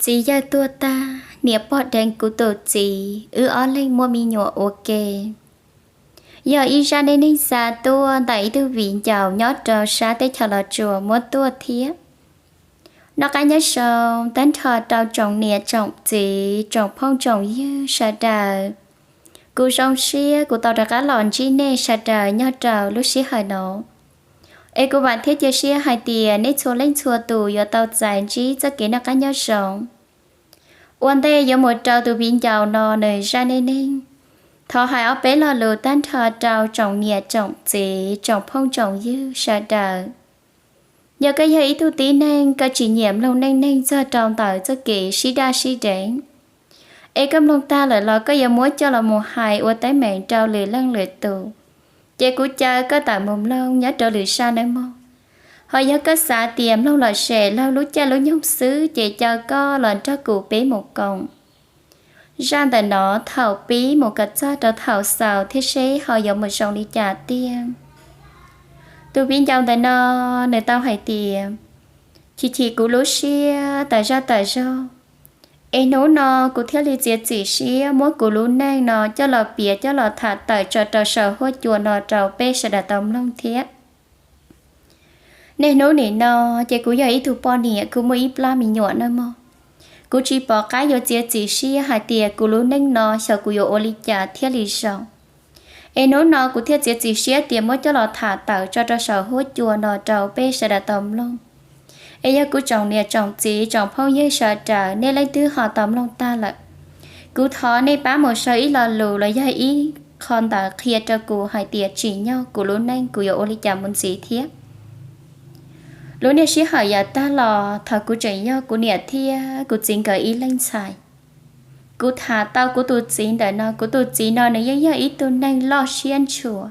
Txiv yawg tuag tag, niam pog deev kuv tus txiv, wb ob leeg muaj me nyuam ua ke. Yog ib zaj neej neeg xa tuaj ntawm ib tug viv ncaus nyob rau sab teb chaws Los Tsuas muab tuaj thiab. Noj qab nyob zoo tag nrho rau tsoom niam tsoom txiv tsoom phooj tsoom ywg sawv daws. Kuv zoo siab kuv tau rov qab los ntsib nej sawv daws nyob rau lub sij hawm no. Es kuv vam thiab cia siab hais tias nej txhua leej txhua tus yuav tau txais ntsib txoj kev noj qab nyob zoo. Ua ntej yuav mus rau tus viv ncaus no nws zaj neej neeg, thov hais ob peb lo lus tag nrho rau tsoom niam tsoom txiv tsoom phooj tsoom ywg sawv daws. Yog koj yog ib tug tib neeg koj tsis nyiam mloog neej neeg txog rau ntawm txoj kev sib daj sib deev, es koj mloog tag lawm los koj yuav muab coj los mus hais ua teeb meem rau lwm leej lwm tus, ces kuv caw koj tawm mus mloog nyob rau lwm zaj nawb mog. Ho yog koj xav tias mloog lom zem laug lub caij lub nyoog xwb ces caw koj los nrog kuv peb mus koom zaj ntawm no thaum pib mus kom txog rau thaum xaus thiab seb ho yuav mus zoo li cas tiag. Tus viv ncaus ntawm no nws tau hais tias, chim chim kuv lub siab tas zaj tas zog, es hnub no kuv thiaj li txiav txim siab muab kuv lub neej no coj los piav coj los tham tawm tso rau saum huab cua no rau peb sawv daws tau mloog thiab. Niaj hnub nim no ces kuv yog ib tug poj niam kuv muaj ib plab me nyuam nawb mog. Kuv tsis pom qab yuav txiav txim siab hais tias kuv lub neej no xyov kuv yuav ua li cas thiaj li zoo. Es hnub no kuv thiaj txiav txim siab tias muab coj los tham tawm tso rau saum huab cua no rau peb sawv daws tau mloog. Es yog kuv tsoom niam tsoom txiv tsoom phooj ywg sawv daws nej leej twg ho tau mloog tag lawm, kuv thov nej pab mus sau ib lo lus los yog ib qho ntawd qhia rau kuv hais tias tsim nyog kuv lub neej kuv yuav ua li cas mus ntxiv thiab. Lub niag sij hawm yav tag los thaum kuv tseem yog kuv niam thiab kuv txiv nkawd ib leeg ntxhais, kuv tham tau kuv tus txiv ntawm no. Kuv tus txiv no nws yeej yog ib tug neeg loj siab ntshua.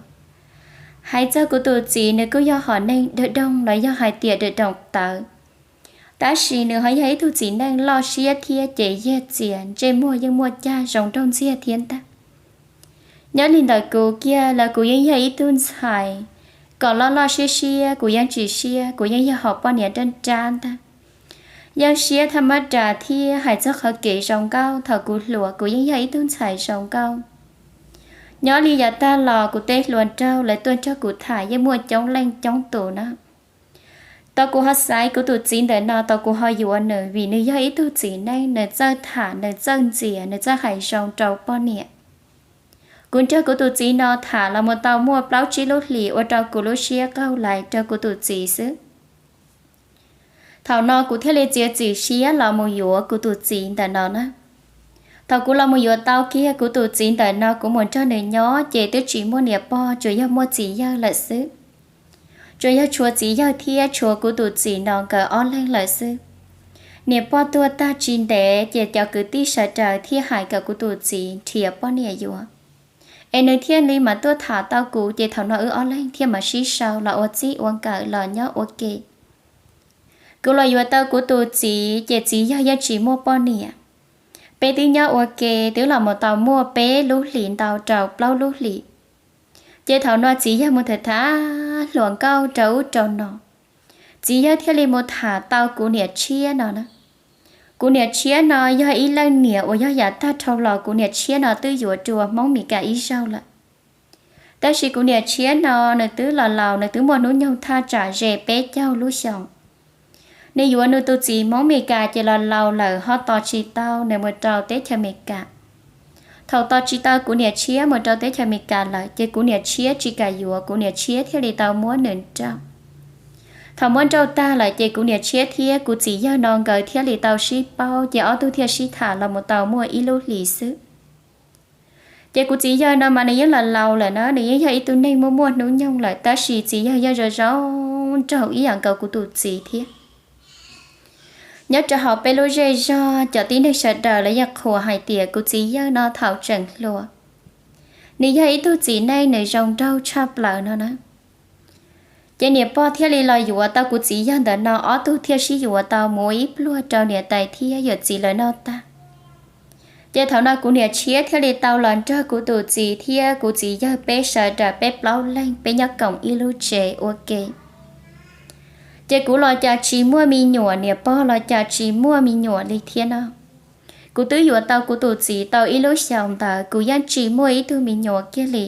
Hais txog kuv tus txiv nws kuj yog hom neeg dawg doog los yog hais tias dawg doog tawv, tab sis nws ho yog ib tug txiv neej loj siab thiab ces yag txias, ntsej muag yeej muaj cag zoo nraug ntxiag thiab ntag. Nyob li ntawm kuv kiag los kuv yeej yog ib tug ntxhais kom loj loj siab siab, kuv yeej tsis siab, kuv yeej yog hom poj niam nrab nrab ntag. Yeej siab thaj mab ras thiab hais txog qhov kev zoo nkauj thaum kuv hluas kuv yeej yog ib tug ntxhais zoo nkauj. Nyob li yav tag los kuv tej hluas nraug lawv tuaj nrog kuv tham yeej muaj coob leej coob tus na. Tau kuv ho xaiv kuv tus txiv ntawm no, tau kuv ho yuav nws vim nws yog ib tug txiv neej, nws txawj tham, nws txawj ntxias, nws txawj hais zoo rau poj niam. Kuv nrog kuv tus txiv no tham los mus tau muaj plaub tsib lub hlis ua rau kuv lub siab qaug lais rau kuv tus txiv xwb. Thaum no kuv thiaj li txiav txim siab los mus yuav kuv tus txiv ntawm no na. Thaum kuv los mus yuav tau kiag kuv tus txiv ntawm no, kuv mus nrog nws nyob ces twb tsis muaj niam pog, tsuas yog muaj txiv yawg lawm xwb. Tsuas yog tshuav txiv yawg thiab tshuav kuv tus txiv no nkawd ob leeg lawm xwb. Niam pog tuag tag tsis ntev ces cov kwv tij sawv daws thiaj hais kom kuv tus txiv nrhiav poj niam yuav. Es nws thiaj li mam tuaj tham tau kuv, ces thaum no wb ob leeg thiaj mam sib sau los ua txij ua nkawm los nyob ua ke. Kuv los yuav tau kuv tus txiv ces txiv yawg yeej tsis muaj poj niam. Peb twb nyob ua ke twb los mus tau muaj peb lub hlis ntau rau plaub lub hlis. Ces thaum no txiv yawg mus tham tham hluas nkauj rau ub rau no, txiv yawg thiaj li mus tham tau kuv niam tshiab no na. Kuv niam tshiab no yog ib leej niam uas yog yav tag dhau los kuv niam tshiab no twb yuav dua Hmoob Meskas ib zaug lawm. Tab sis kuv niam tshiab no nws twb los laus, nws twb muaj hnub nyoog thaj tsam ze peb caug lub xyoos. Nws yuav nws tus txiv Hmoob Meskas ces los laus lawm ho tos tsis tau nws mus rau teb chaws Amelikas. Thaum tos tsis tau kuv niam tshiab mus rau teb chaws Amelikas lawm ces kuv niam tshiab tsis kam yuav, kuv niam tshiab thiaj li tau muab nws nrauj. Thaum muab nrauj tag lawm ces kuv niam tshiab thiab kuv txiv yawg no nkawd thiaj li tau sib paub, ces ob tug thiaj sib tham los mus tau muaj ib lub hlis xwb. Ces kuv txiv yawg no mas nws yeej los laus lawm na, nws yeej yog ib tug neeg muaj muaj hnub nyoog lawm, tab sis txiv yawg yog zoo zoo nraug ib yam nkaus kuv tus txiv thiab. Nyob rau hauv peb lub zej zog cov tib neeg sawv daws lawv yeej qhuas hais tias kuv txiv yawg no thaum tseem hluas, nws yog ib tug txiv neej nws zoo nraug tshaj plaws no na. Ces niam pog thiaj li los yuav tau kuv txiv yawg ntawm no, ob tug thiaj sib yuav tau mus ua ib pluag rau niam tais thiab yawm txiv lawv noj tag. Ces thaum no kuv niam tshiab thiaj li tau los nrog kuv tus txiv thiab kuv txiv yawg peb sawv daws peb plaub leeg peb nyob koom ib lub tsev ua ke. Ces kuv los cas tsis muaj me nyuam, niam pog los cas tsis muaj me nyuam li thiab no. Kuv twb yuav tau kuv tus txiv tau ib lub xyoos ntawd kuv yeej tsis muaj ib tug me nyuam kiag li.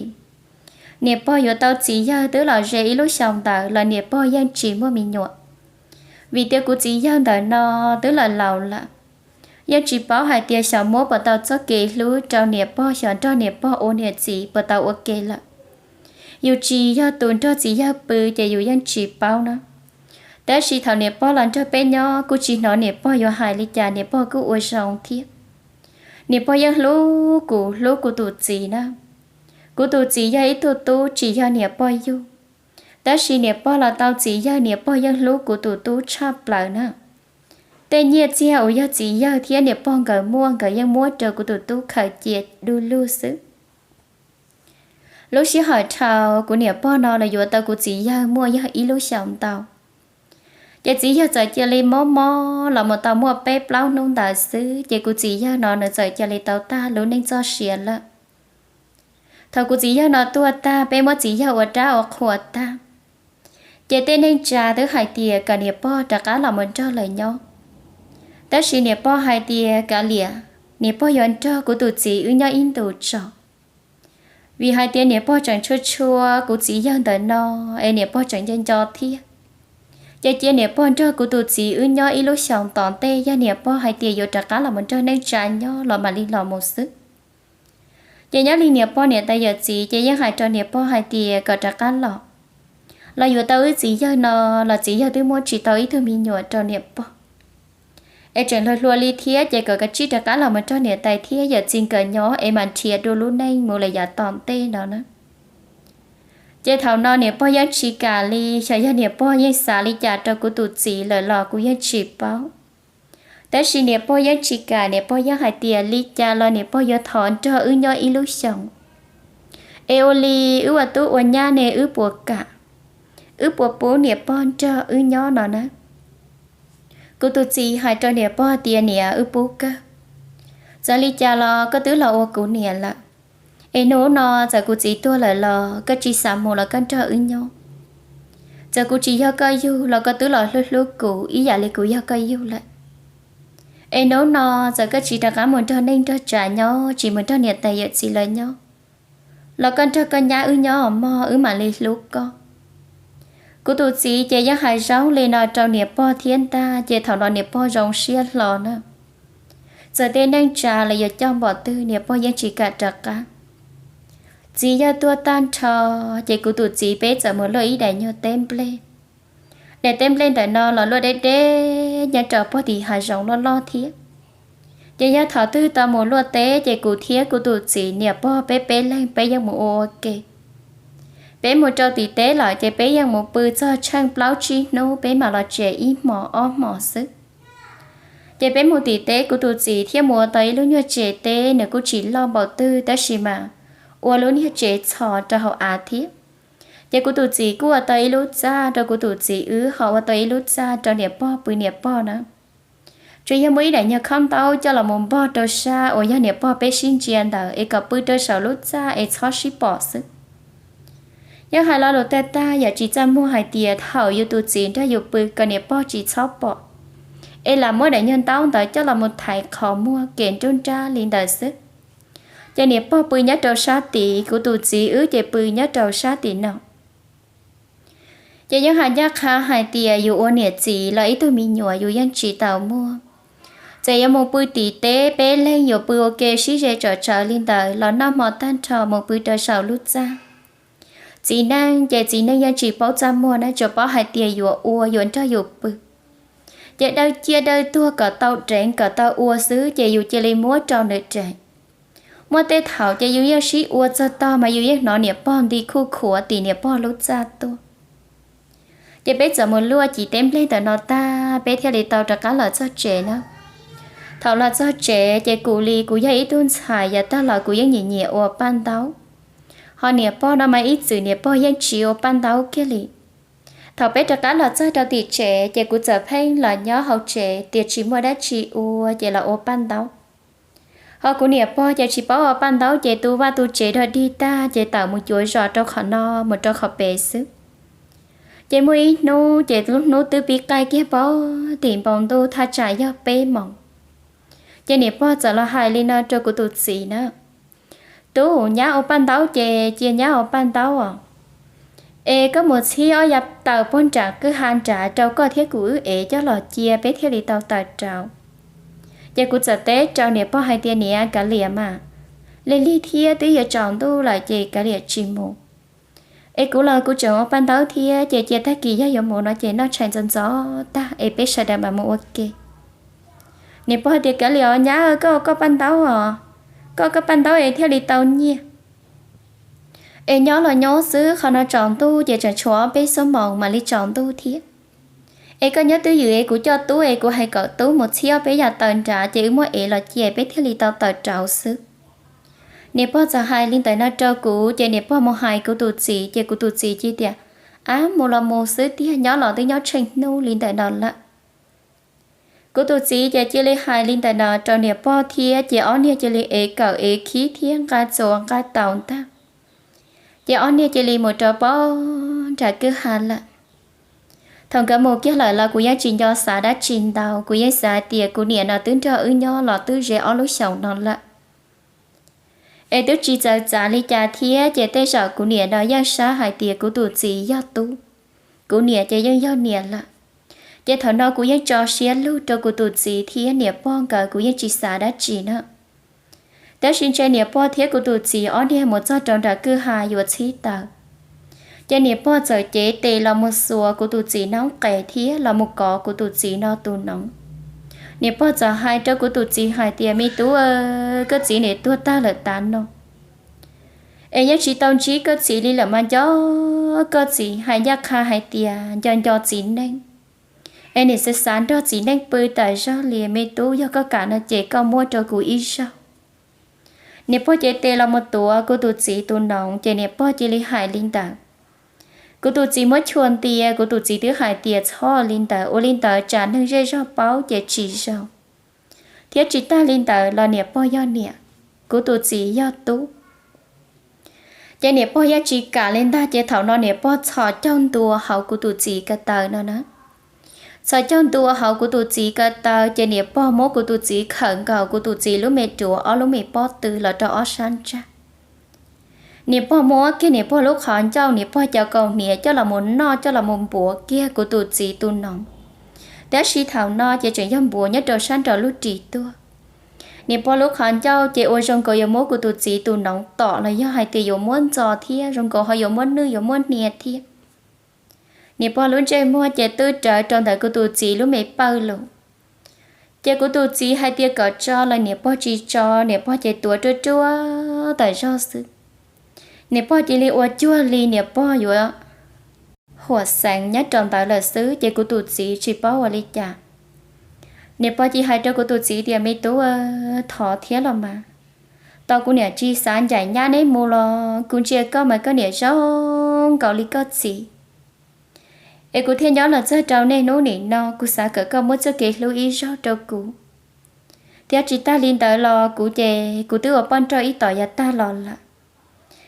Niam pog yuav tau txiv yawg twb los ze ib lub xyoos ntawd los niam pog yeej tsis muaj me nyuam. Vim tias kuv txiv yawg ntawm no twb laus laus lawm, yeej tsis paub hais tias xyov muab puas tau txoj kev hlub rau niam pog, xyov nrog niam pog ua niam txiv puas tau ua ke lawm. Yus tsis yog tus nrog txiv yawg pw ces yus yeej tsis paub na. Tab sis thaum niam pog los nrog peb nyob kuj tsis hnov niam pog yuav hais li cas, niam pog kuj ua zoo thiab. Niam pog yeej hlub kuv, hlub kuv tus txiv na. Kuv tus txiv yog ib tug tub tsis yog niam pog yug, tab sis niam pog los tau txiv yawg, niam pog yeej hlub kuv tus tub tshaj plaws na. Tej nyiaj txiag uas yog txiv yawg thiab niam pog nkawd muaj, nkawd yeej muab rau kuv tus tub khaws cia du lug xwb. Lub sij hawm dhau kuv niam pog no los yuav tau kuv txiv yawg muaj yog ib lub xyoos ntau, ces txiv yawg txawm cia li mob mob los mus tau muaj peb plaub hnub ntawd xwb, ces kuv txiv yawg no nws txawm cia li tau tag lub neej txoj sia lawm. Thaum kuv txiv yawg no tuag tag, peb muab txiv yawg ua rab ua qhua tag, ces tej neej tsa twb hais tias kom niam pog rov qab los mus nrog lawv nyob. Tab sis niam pog hais tias kav liam, niam pog yuav nrog kuv tus txiv wb nyob ib ntus tso. Vim hais tias niam pog tseem tshua tshua kuv txiv yawg ntawm no, es niam pog tseem nco nco thiab. Ces cia niam pog nrog kuv tus txiv wb nyob ib lub xyoos tom ntej, yog niam pog hais tias yuav rov qab los mus nrog neej tsa nyob los mam li los mus xwb. Ces nyob li niam pog niam tais yawm txiv ces yeej hais rau niam pog hais tias kom rov qab los, los yuav tau wb txiv yawg no, los txiv yawg twb muab tsis tau ib tug me nyuam rau niam pog, es tseem hluas hluas li thiab, ces kom kav tsij rov qab los mus nrog niam tais thiab yawm txiv nkawd nyob es mam nrhiav dua lub neej mus lawm yav tom ntej no na. Ces thaum no niam pog yeej tsis kam li, xyov yog niam pog yeej xav li cas rau kuv tus txiv lawm los kuv yeej tsis paub. Tab sis niam pog yeej tsis kam, niam pog yeej hais tias li cas los niam pog yuav thov nrog wb nyob ib lub xyoos, es ua li wb ua tub ua nyab ne wb puas kam, wb puas pub niam pog nrog wb nyob no na. Kuv tus txiv hais rau niam pog tias niam, wb pub kawg, txawm li cas los koj twb los ua kuv niam lawm. Es hnub no txawm kuv txiv tuag lawm los koj tsis xav mus los koj nrog wb nyob. Txawm kuv tsis yog koj yug los koj twb los hlub hlub kuv ib yam li kuv yog koj yug lawm. Es hnub no txawm koj tsis rov qab mus nrog neej nrog tsa nyob, tsis mus nrog niam tais yawm txiv lawv nyob, los koj nrog koj nyab wb nyob mog, wb mam li hlub koj. Kuv tus txiv ces yeej hais zoo li no rau niam pog thiab ntag, ces thaum no niam pog zoo siab hlo na. Txawm tej neej tsa los yuav coj npaum twg niam pog yeej tsis kam rov qab. Txiv yawg tuag tag nrho, ces kuv tus txiv peb txawm mus luaj ib daim nyuag teb nplej. Daim teb nplej ntawm no los luaj deb deb nyob rau puag tim hav zoov loj loj thiab. Ces yog thaum twg tau mus luaj teb ces kuv thiab kuv tus txiv niam pog peb peb leeg peb yeej mus ua ua ke. Peb mus rau tim teb lawm ces peb yeej mus pw txog tsheej plaub tsib hnub peb mam los tsev ib hmos ob hmos xwb. Ces peb mus tim teb, kuv tus txiv thiaj mus ua tau ib lub nyuag tsev teb, nws kuj tsis loj npaum twg tab sis mas ua lub niag tsev txhos rau hauv av thiab. Ces kuv tus txiv kuj ua tau ib lub txaj rau kuv tus txiv wb, ho ua tau ib lub txaj rau niam pog pw niam pog na. Tsuas yog muaj ib daim nyuag khob ntaub coj los mus npog rau sab uas yog niam pog peb sib ntsia ntawd es kom pw rau saum lub txaj es txhob sib pom xwb. Yeej hais lo lus tag tag yam tsis txaj muag hais tias thaum yus tus txiv nrog yus pw kom niam pog tsis txhob pom, es lam muab daim nyuag ntaub ntawd coj los mus thaiv qhov muag kev nruj nrab li ntawd xwb. Ces niam pog pw nyob rau sab tid, kuv tus txiv wb ces pw nyob rau sab tim no. Ces yeej hais ncaj qha hais tias yus ua niam txiv los ib tug me nyuam yus yeej tsis tau muaj. Txawm yuav mus pw tim teb, peb leeg yuav pw ua ke sib ze tsawv tsawv li ntawd los noj hmo tag nrho mus pw rau saum lub txaj. Txiv neej ces txiv neej yeej tsis paub txaj muag na, tsuas paub hais tias yuav ua yuav nrog yus pw. Ces dawj ciaj dawj tuag kom tau deev kom tau ua xwb ces yus cia li muab rau nws deev. Muaj tej thaum ces yus yeej sib ua txog tog mas yus yeej hnov niam pog nti khuj khuav tim niam pog lub txaj tuaj. Ces peb txawm mus luaj cim teb nplej ntawm no tag, peb thiaj li tau rov qab los txog tsev na. Thaum los txog tsev ces kuv li kuv yog ib tug ntxhais yav tag los kuv yeej nyiam nyiam ua paj ntaub. Ho niam pog no mas ib txwm niam pog yeej tsis ua paj ntaub kiag li. Thaum peb rov qab los txog rau tim tsev ces kuv txawm pheej los nyob hauv tsev tias tsis muaj dab tsi ua ces los ua paj ntaub. Ho kuv niam pog ces tsis paub ua paj ntaub ces tu vaj tu tsev rog dig tag ces tawm mus cuav zos rau qhov no mus rau qhov pem xwb. Ces muaj ib hnub ces lub hnub twb pib qaij kiag pog tim npoo ntuj thaj tsam yog peb moos. Ces niam pog txawm los hais li no rau kuv tus txiv na: Tub, nyab ua paj ntaub ces cia nyab ua paj ntaub os. Es koj mus txhib ob yav taws pog nram kwj ha nrad rau koj thiab kuv wb ev coj los cia peb thiaj li tau taws rauv. Ces kuv txawm teb rau niam pog hais tias: Niam, kav liam mas, lig lig thiab twb yuav tsaus ntuj lawm ces kav liam tsis mus. Es kuv los kuv tseem ua paj ntaub thiab ces cia tag kis yog yuav mus no ces noj tshais ntxov ntxov tag es peb sawv daws mam mus ua ke. Niam pog tias: Kav liam os nyab, koj ua koj paj ntaub os, koj ua koj paj ntaub es thiaj li tau nyiaj. Es nyob los nyob xwb, qhov no tsaus ntuj ces tseem tshuav ob peb xuab moos mam li tsaus ntuj thiab. Es koj nyob twj ywm es kuv coj tub es kuv hais kom tub mus txhib ob peb yav taws nrad ces wb muab ev los cia peb thiaj li tau taws rauv xwb. Niam pog txawm hais li ntawm no rau kuv ces niam pog mus hais kuv tus txiv ces kuv tus txiv cia tias: Ab, mus los mus xwb tiag, nyob los twb nyob tsheej hnub li ntawm no lawm. Kuv tus txiv ces cia li hais li ntawm no rau niam pog thiab ces ob niag cia li ev kawm ev khib thiab nqa txuas nqa taus ntag. Ces ob niag cia li mus rau pog nram kwj ha lawm. Thaum nkawd mus kiag lawm los kuv yeej tsis nco xav dab tsi ntau, kuv yeej xav tias kuv niam no twb nrog wb nyob los twb ze ob lub xyoos no lawm. Es twb tsis txawv txav li cas thiab ces tej zaum kuv niam no yeej saib hais tias kuv tus txiv yog tub, kuv niam ces yeej yog niam lawm. Ces thaum no kuv yeej tso siab lug rau kuv tus txiv thiab niam pog nkawd, kuv yeej tsis xav dab tsi na. Tab sis ntshe niam pog thiab kuv tus txiv ob niag mus txog rau nram kwj ha yuav txhib taws, ces niam pog txawm cev tes los mus xuas kuv tus txiv noob qes thiab los mus kov kuv tus txiv no tus noov. Niam pog txawm hais rau kuv tus txiv hais tias: Me tub, koj txiv nim tuag tag lawm tas no, es yeej tsis tau ntsib koj txiv li lawm mas nco koj txiv, hais ncaj qha hais tias nco nco txiv neej, es nim xav xav nrog txiv neej pw tas zog li. Me tub, yog koj kam no ces koj muab rau kuv ib zaug. Niam pog cev tes los mus tuav kuv tus txiv tus noov ces niam pog cia li hais li ntawd. Kuv tus txiv muab chua ntias, kuv tus txiv twb hais tias txhob li ntawd, ua li ntawd tsam neeg zej zog paub ces tsis zoo. Thiab tsis tag li ntawd los niam pog yog niam, kuv tus txiv yog tub. Ces niam pog yeej tsis kam li ntag, ces thaum no niam pog txhos caug ntua hauv kuv tus txiv ko taw no na. Txhos caug ntua hauv kuv tus txiv ko taw ces niam pog muab kuv tus txiv khawm nkaus kuv tus txiv lub me duav ob lub me pob tw los rau ob sab ntsag. Niam pog muab kiag niam pog lub qhov ncauj, niam pog cov kaus hniav coj los mus noj coj los mus npuav kiag kuv tus txiv tus noov. Tab sis thaum no ces tseem yog npuav nyob rau sab nraum lub ris tuag. Niam pog lub qhov ncauj ces ua zoo nkaus yuav muab kuv tus txiv tus noov tom los yog hais tias yuav muab ntxo thiab zoo nkaus ho yuav muab nwj yuav muab hnia thiab. Niam pog lub ntsej muag ces twb rawv rau ntawm kuv tus txiv lub me pawj lug. Ces kuv tus txiv hais tias kom tso los niam pog tsis tso, niam pog ces tuav ruaj ruaj tas zog xwb. Niam pog cia li ua cuag li niam pog yuav huam xeev nyob rau ntawd lawm xwb, ces kuv tus txiv tsis paub ua li cas. Niam pog cia hais rau kuv tus txiv tias me tub, thov thiab los mas, tau kuv niam tsis xav ncaim nyab neb mus los kuv ntsia koj mas koj niam zoo nkaus li koj txiv. Es kuv thiaj nyob los txog rau niaj hnub nim no, kuv xav kom koj muab txoj kev hlub ib zaug rau kuv. Thiab tsis tag li ntawd los kuv ces kuv twb ua poj nrauj ib tom yav tag los lawm.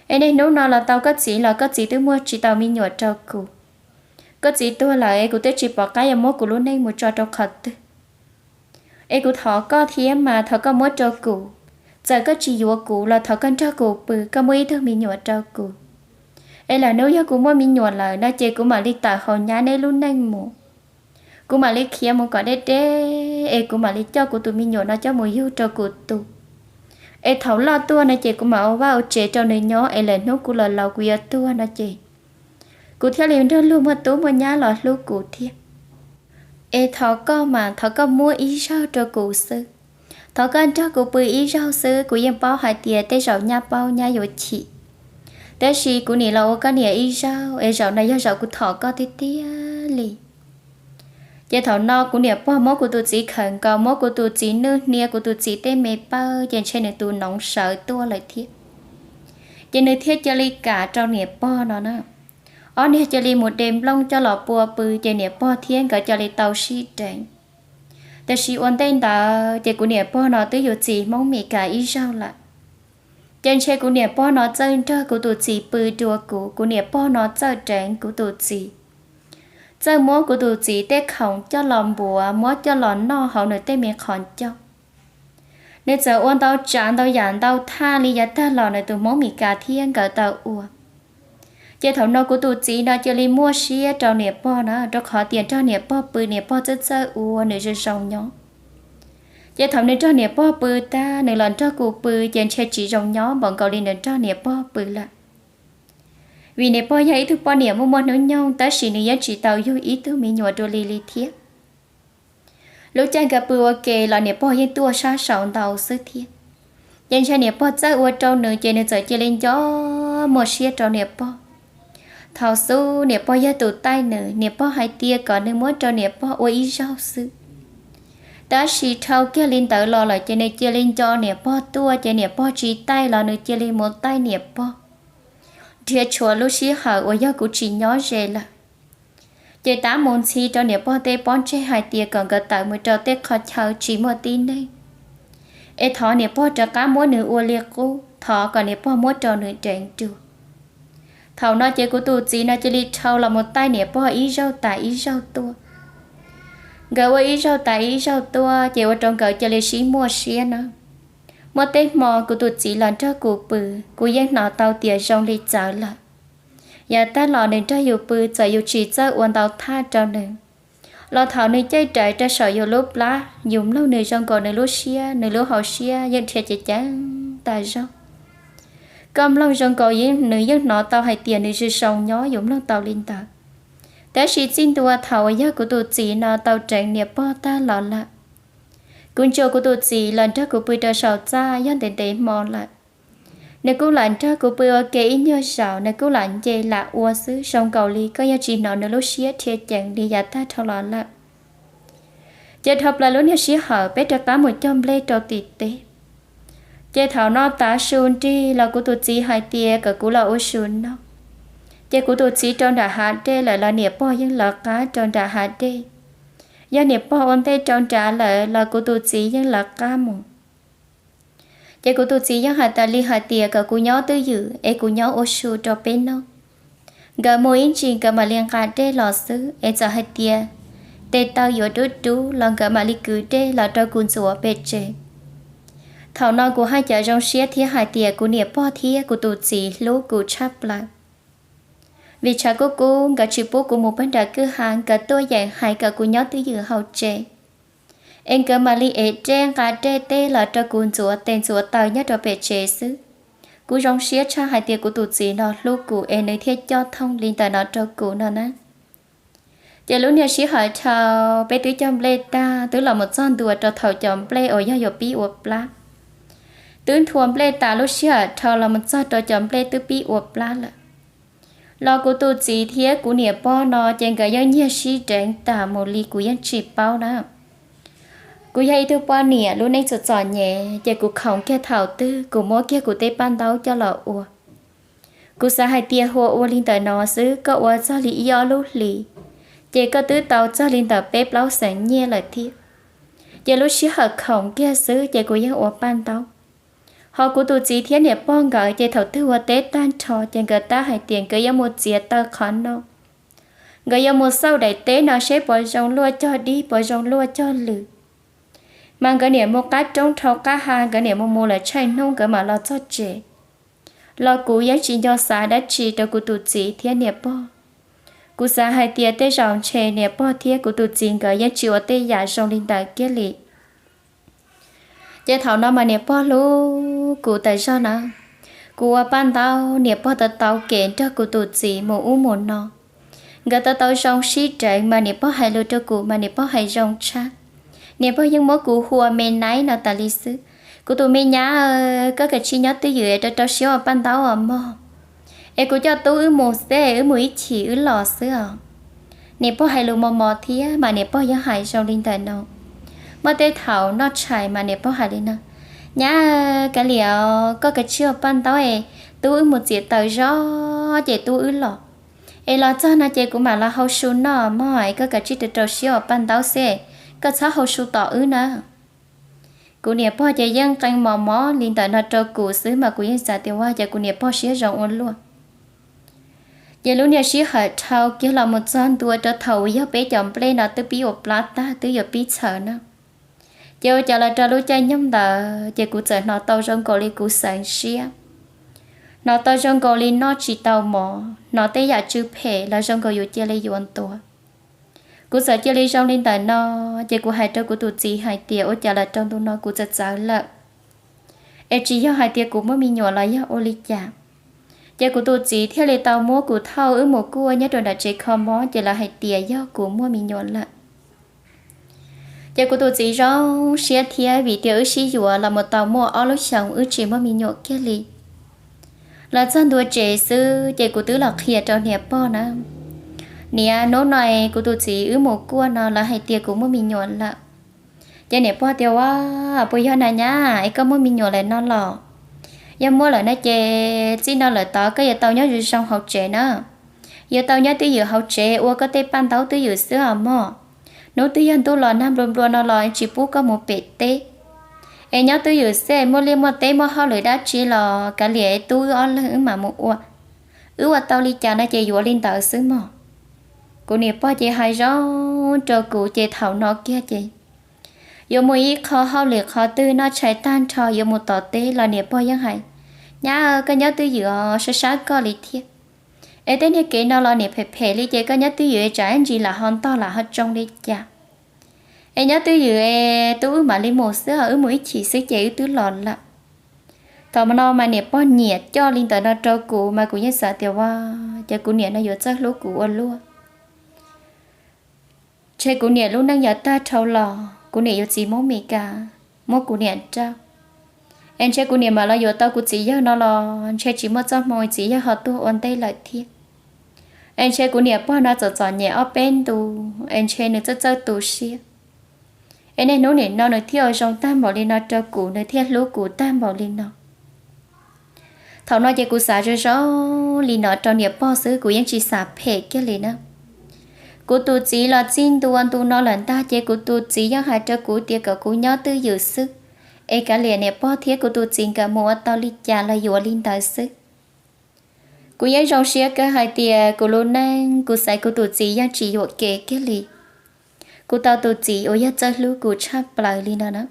Es niaj hnub no los tau koj txiv los koj txiv twb muaj tsis tau me nyuam rau kuv. Koj txiv tuag lawm es kuv twb tsis pom qab yuav muab kuv lub neej mus tso rau qhov twg. Es kuv thov koj thiab mas thov koj muab rau kuv. Txawm koj tsis yuav kuv los thov koj nrog kuv pw, koj muab ib tug me nyuam rau kuv. Es lawm hnub yog kuv muaj me nyuam lawm no ces kuv mam li tawm hauv nyab neb lub neej mus. Kuv mam li khiav mus kom deb deb, es kuv mam li coj kuv tus me nyuam no coj mus yug rau kuv tu. Es thaum loj tuaj no ces kuv mam ua vaj ua tsev rau nws nyob, es lawm hnub kuv los laus kuv yuav tuag no ces kuv thiaj li nrog luag muaj tub muaj nyab los hlub kuv thiab. Es thov koj mas thov koj muab ib zaug rau kuv xwb. Thov koj nrog kuv pw ib zaug xwb, kuv yeej paub hais tias tej zaum nyab paub nyab yuav chim. Tab sis kuv nim los ua koj niam ib zaug, es zaum no yog zaum kuv thov koj tiag tiag li. Ces thaum no kuv niam pog muab kuv tus txiv khawm nkaus, muab kuv tus txiv nwj hnia kuv tus txiv tej me pawj, ces ntshe nws tus noov sawv tuaj lawm thiab. Ces nws thiaj cia li kam rau niam pog no na. Ob niag cia li mus de nplooj coj los pua pw, ces niam pog thiab nkawd cia li tau sib deev. Tab sis ua ntej ntawd ces kuv niam pog no twb yuav txiv Hmoob Mes Kas ib zaug lawm. Ces ntshe kuv niam pog no txawj nrog kuv tus txiv pw dua kuv, kuv niam pog no txawj deev kuv tus txiv. txawj muab kuv tus txiv tej khoom coj los npuav muab coj los noj hauv nws tej me qhov ncauj. Nws txawm ua ntau tsav ntau yam ntau thaj li yav tag los nws tus Hmoob Mes Kas thiab nkawd tau ua. Ces thaum no kuv tus txiv no cia li muaj siab rau niam pog na, rau qhov tias nrog niam pog pw niam pog txawj txawj ua nws zoo zoo nyob. Ces thaum nws nrog niam pog pw tag nws los nrog kuv pw ces ntshe tsis zoo nyob npaum nkaus li nws nrog niam pog pw lawm. Vim niam pog yog ib tug poj niam muaj muaj hnub nyoog tab sis nws yeej tsis tau yug ib tug me nyuam dua li li thiab. Lub caij nkawd pw ua ke los niam pog yeej tuaj sab saud ntau xwb thiab. Ces ntshe niam pog txawj ua rau nws ces nws txawm cia li nco muaj siab rau niam pog. Thaum xub niam pog yog tus taij nws, niam pog hais tias kom nws muab rau niam pog ua ib zaug xwb. Tab sis dhau kiag li ntawd los lawm ces nws cia li nco niam pog tuaj ces niam pog tsis taij los nws cia li mus taij niam pog. Nrhiav tshuav lub sij hawm uas yog kuv tsis nyob ze lawm. Ces tab mus ntxhi rau niam pog tej pob ntseg hais tias kom nkawd tawm mus rau tej qhov chaw tsis muaj tib neeg, es thov niam pog rov qab muab nws ua li qub, thov kom niam pog muab rau nws deev dua. Thaum no ces kuv tus txiv no cia li dhau los mus taij niam pog ib zaug tas ib zaug tuaj. Nkawd ua ib zaug tas ib zaug tuaj ces ua rau nkawd cia li sib muaj siab na. Muaj tej hmo kuv tus txiv los nrog kuv pw, kuv yeej hnov tau tias zoo li txawv lawm. Yav tag los nws nrog yus pw txawm yus tsis txawj ua ntau thaj rau nws, los thaum nws caij rawv rau saum yus lub plab yus mloog nws zoo nkaus nws lub siab nws lub hauv siab yeej dhia ceev ceev tas zog. Koj mloog zoo nkaus nws yeej hnov tau hais tias nws zoo zoo nyob yus mloog tau li ntawd. Tab sis txij ntua thaum uas yog kuv tus txiv no tau deev niam pog tag los lawm, kuv ntsuas kuv tus txiv los nrog kuv pw rau saum txaj yog ntev ntev hmo lawm. Nws kuj lam nrog kuv pw ua ke ib nyuag zaus nws kuj lam nce lam ua xwb zoo nkaus li koj yeej tsis hnov nws lub siab dhia ceev li yav tag dhau los lawm. Ces dhau plaws lub niag sij hawm peb rov qab mus cog nplej rau tim teb. Ces thaum no tav su nrig los kuv tus txiv hais tias kom kuv los ua su noj. Ces kuv tus txiv rau nram hav dej lawm los niam pog yeej lawv qab rau nram hav dej. Yog niam pog ua ntej rau nrad lawm los kuv tus txiv yeej lawv qab mus. Ces kuv tus txiv yeej hais tas li hais tias kom kuv nyob twj ywm es kuv nyob ua su rau peb noj. Nkawd mus ib ntsis nkawd mam li nqa dej los xwb es txawm hais tias tes taw yuav dub dub los nkawd mam li kwv dej los rau kuv ntxuav pem tsev. Thaum no kuv haj yam zoo siab thiab hais tias kuv niam pog thiab kuv tus txiv hlub kuv tshaj plaws. Vim tshav kub kub nkawd tsis pub kuv mus pag nram kwj ha, nkawd tuaj yeem hais kom kuv nyob twj ywm hauv tsev, es nkawd mam li ev dej nqa dej teb los rau kuv ntxuav tes ntxuav taw nyob rau pem tsev xwb. Kuv zoo siab tshaj hais tias kuv tus txiv no hlub kuv es nws thiaj coj thooj li ntawm no rau kuv no na. Ces lub niag sij hawm dhau peb twb cog nplej tag twb los mus txog ntua rau thaum cov nplej uas yog yuav pib ua plab. Twb nthua nplej tas lub sij hawm dhau los mus txog rau cov nplej twb pib ua plab lawm. Los kuv tus txiv thiab kuv niam pog no ces nkawd yeej nyiag sib deev tas mus li kuv yeej tsis paub na. Kuv yog ib tug poj niam lub neej txom txom nyem ces kuv khoom kiag thaum twg kuv muab kiag kuv tej paj ntaub coj los ua. Kuv xav hais tias hu ua li ntawm no xwb koj ua txog li ib ob lub hlis, ces koj twb tau txog li ntawm peb plaub xees nyiaj lawm thiab. Ces lub sij hawm khoom kiag xwb ces kuv yeej ua paj ntaub. Ho kuv tus txiv thiab niam pog nkawd ces thaum twg ua teb tag nrho ces nkawd tab hais tias nkawd yuav mus txiav taw qhov no, nkawd yuav mus xauj daim teb no seb puas zoo luaj cog dib puas zoo luaj cog lwm. Mas nkawd niam mus qab roob dhau qab ha, nkawd niam mus mus lawm tshaij hnub nkawd mam los txog tsev. Los kuv yeej tsis nco xav dab tsi rau kuv tus txiv thiab niam pog. Kuv xav hais tias tej zaum ntshe niam pog thiab kuv tus txiv nkawd yeej tsis ua tej yam zoo li ntawd kiag li. Ces thaum no mas niam pog hlub kuv tas zog na. Kuv ua paj ntaub niam pog tau tau kev nrog kuv tus txiv mus ub mus no. Nkawd tau tau zoo sib deev mas niam pog hais lus rau kuv mas niam pog hais zoo tshaj. Niam pog yeej muab kuv hu ua me naib no tas li xwb. Kuv tus me nyab, koj kav tsij nyob twj ywm rau rau siab ua paj ntaub os mog. Es kuv coj tub wb mus xwb, wb mus ib chim wb los xwb os. Niam pog hais lus mos mos thiab mas niam pog yeej hais zoo li ntawm no. Muaj tej thaum noj tshais mas niam pog hais li no: Nyab, kav liam, koj kav tsij ua paj ntaub es tub wb mus txiav taws zog ces tub wb los. Es los txog no ces kuv mam los hau su noj mog, es koj kav tsij rau rau siab ua paj ntaub xwb, koj txhob hau su tom wb na. Kuv niam pog ces yeej qee mos mos li ntawm no rau kuv xwb mas kuv yeej xav tias ua cas kuv niam pog siab zoo ua luaj. Ces lub niag sij hawm dhau kiag los mus txog ntua rau thaum uas yog peb cov nplej no twb pib ua plab tag twb yuav pib txhawv na. Ces ua cas los rau lub caij nyoog ntawd ces kuv txawm hnov tau zoo nkaus li kuv xeev siab, hnov tau zoo nkaus li noj tsis tau mov, hnov tej yam tsw phem los zoo nkaus yus cia li yuav ntuav. Kuv txawm cia li zoo li ntawm no, ces kuv hais rau kuv tus txiv hais tias ua cas los rau ntu no kuv txawv txawv lawm, es tsis yog hais tias kuv muaj me nyuam los yog ua li cas. Ces kuv tus txiv thiaj li tau muab kuv thauj wb mus kuaj nyob rau nram tsev kho mob, ces lawv hais tias yog kuv muaj me nyuam lawm. Ces kuv tus txiv zoo siab thiab vim tias wb sib yuav los mus tau muaj ob lub xyoos wb tsis muaj me nyuam kiag li. Los txog ntua tsev xwb ces kuv twb los qhia rau niam pog na, niam, hnub no kuv tus txiv wb mus kuaj no lawv hais tias kuv muaj me nyuam lawm. Ces niam pog tias ua, puas yog na nyab, es koj muaj me nyuam lawm no los? Yog muaj lawm no ces txij no lawm tod koj yuav tau nyob zoo zoo hauv tsev na, yuav tau nyob twj ywm hauv tsev ua koj tej paj ntaub twj ywm xwb os mog. Hnub twg yog ntuj los nag nplua nplua no los tsis pub koj mus pem teb, es nyob twj ywm xwb, muaj liaj muaj teb muaj hauj lwm dab tsi los kav liam tub wb ob leeg wb mam mus ua, wb ua tau li cas no ces yuav li ntawd xwb mog. Kuv niam pog ces hais zoo rau kuv ces thaum no kiag ces yuav mus ib qho hauj lwm qhov twg noj tshais tag nrho yuav mus tom teb los niam pog yeej hais, nyab, koj nyob twj ywm os, sab sab koj li thiab. Es tej niag kev no los niam phem phem li ces koj nyob twj ywm tsam ib ntsis lam ho ntog lam ho tsoo li cas. Es nyob twj ywm es tub wb mam li mus xwb os, wb mus ib chim xwb ces wb twb los lawm. Thaum no mas niam pog nyiam coj li ntawm no rau kuv mas kuv yeej xav tias ua, ces kuv niam no yuav txawj hlub kuv ua luaj. Ntshe kuv niam lub neej yav tag dhau los kuv niam yuav txiv Hmoob Mes Kas, muab kuv niam rauj. Es ntshe kuv niam mam los yuav tau kuv txiv yawg no los ntshe tsis muaj txoj hmoo txiv yawg ho tuag ua ntej lawm thiab. Es ntshe kuv niam pog no txom txom nyem ob peb ntu, es ntshe nws txawj txawj tu siab. Es niaj hnub nim no nws thiaj ua zoo tag npaum li no rau kuv, nws thiaj hlub kuv tag npaum li no. Thaum no ces kuv xav zoo zoo li no rau niam pog xwb, kuv yeej tsis xav phem kiag li na. Kuv tus txiv los txij ntua ntu no lawm ntag ces kuv tus txiv yeej hais rau kuv tias kom kuv nyob twj ywm xwb, es kav liam niam pog thiab kuv tus txiv nkawd mus ua tau li cas los yuav li ntawd xwb. Kuv yeej zoo siab kawg hais tias kuv lub neej kuv xaiv kuv tus txiv yeej tsis yuam kev kiag li. Kuv tau tus txiv uas yog txawj hlub kuv tshaj plaws li no na.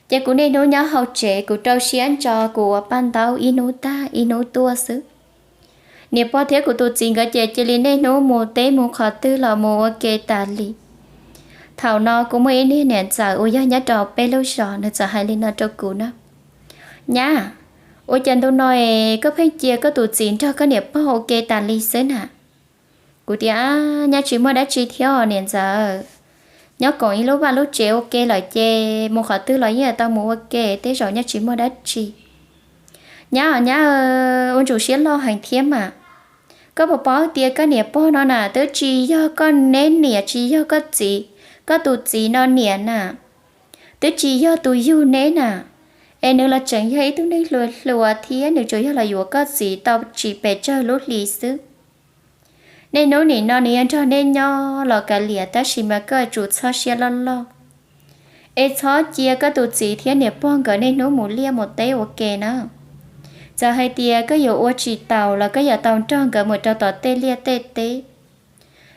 Ces kuv niaj hnub nyob hauv tsev kuv rau siab ntso kuv ua paj ntaub ib hnub tag ib hnub tuaj xwb. Niam pog thiab kuv tus txiv nkawd ces cia li niaj hnub mus teb mus qhov twg los mus ua ke tas li. Thaum no kuv muaj ib niag niam ntxawm uas yog nyob rau peb lub zos nws txawm hais li no rau kuv na, nyab, ua cas ntu no es koj pheej cia koj tus txiv nrog koj niam pog ua ke tas li xwb na? Kuv tias, nyab tsis muaj dab tsi thiab niam ntxawm, nyob koom ib lub vaj lub tsev ua ke lawm ces mus qhov twg los yeej tau mus ua ke, tej zaum nyab tsis muaj dab tsi. Nyab, nyab, ua ntsuj siab loj heev thiab mas. Koj puas paub tias koj niam pog no na twb tsis yog koj neb niam tsis yog koj txiv, koj tus txiv no niam na, twb tsis yog tus yug neb na, es nws los tseem yog ib tug neeg hluas hluas thiab nws tsuas yog los yuav koj txiv tau tsis pes tsawg lub hlis xwb. Niaj hnub nim no nws yog nrog neb nyob los kav liam, tab sis mas koj yuav tsum txhob siab loj loj, es txhob cia koj tus txiv thiab niam pog nkawd niaj hnub mus liaj mus teb ua ke na. Txawm hais tias koj yuav ua tsis taus los koj yuav tau nrog nkawd mus rau tom tej liaj tej teb.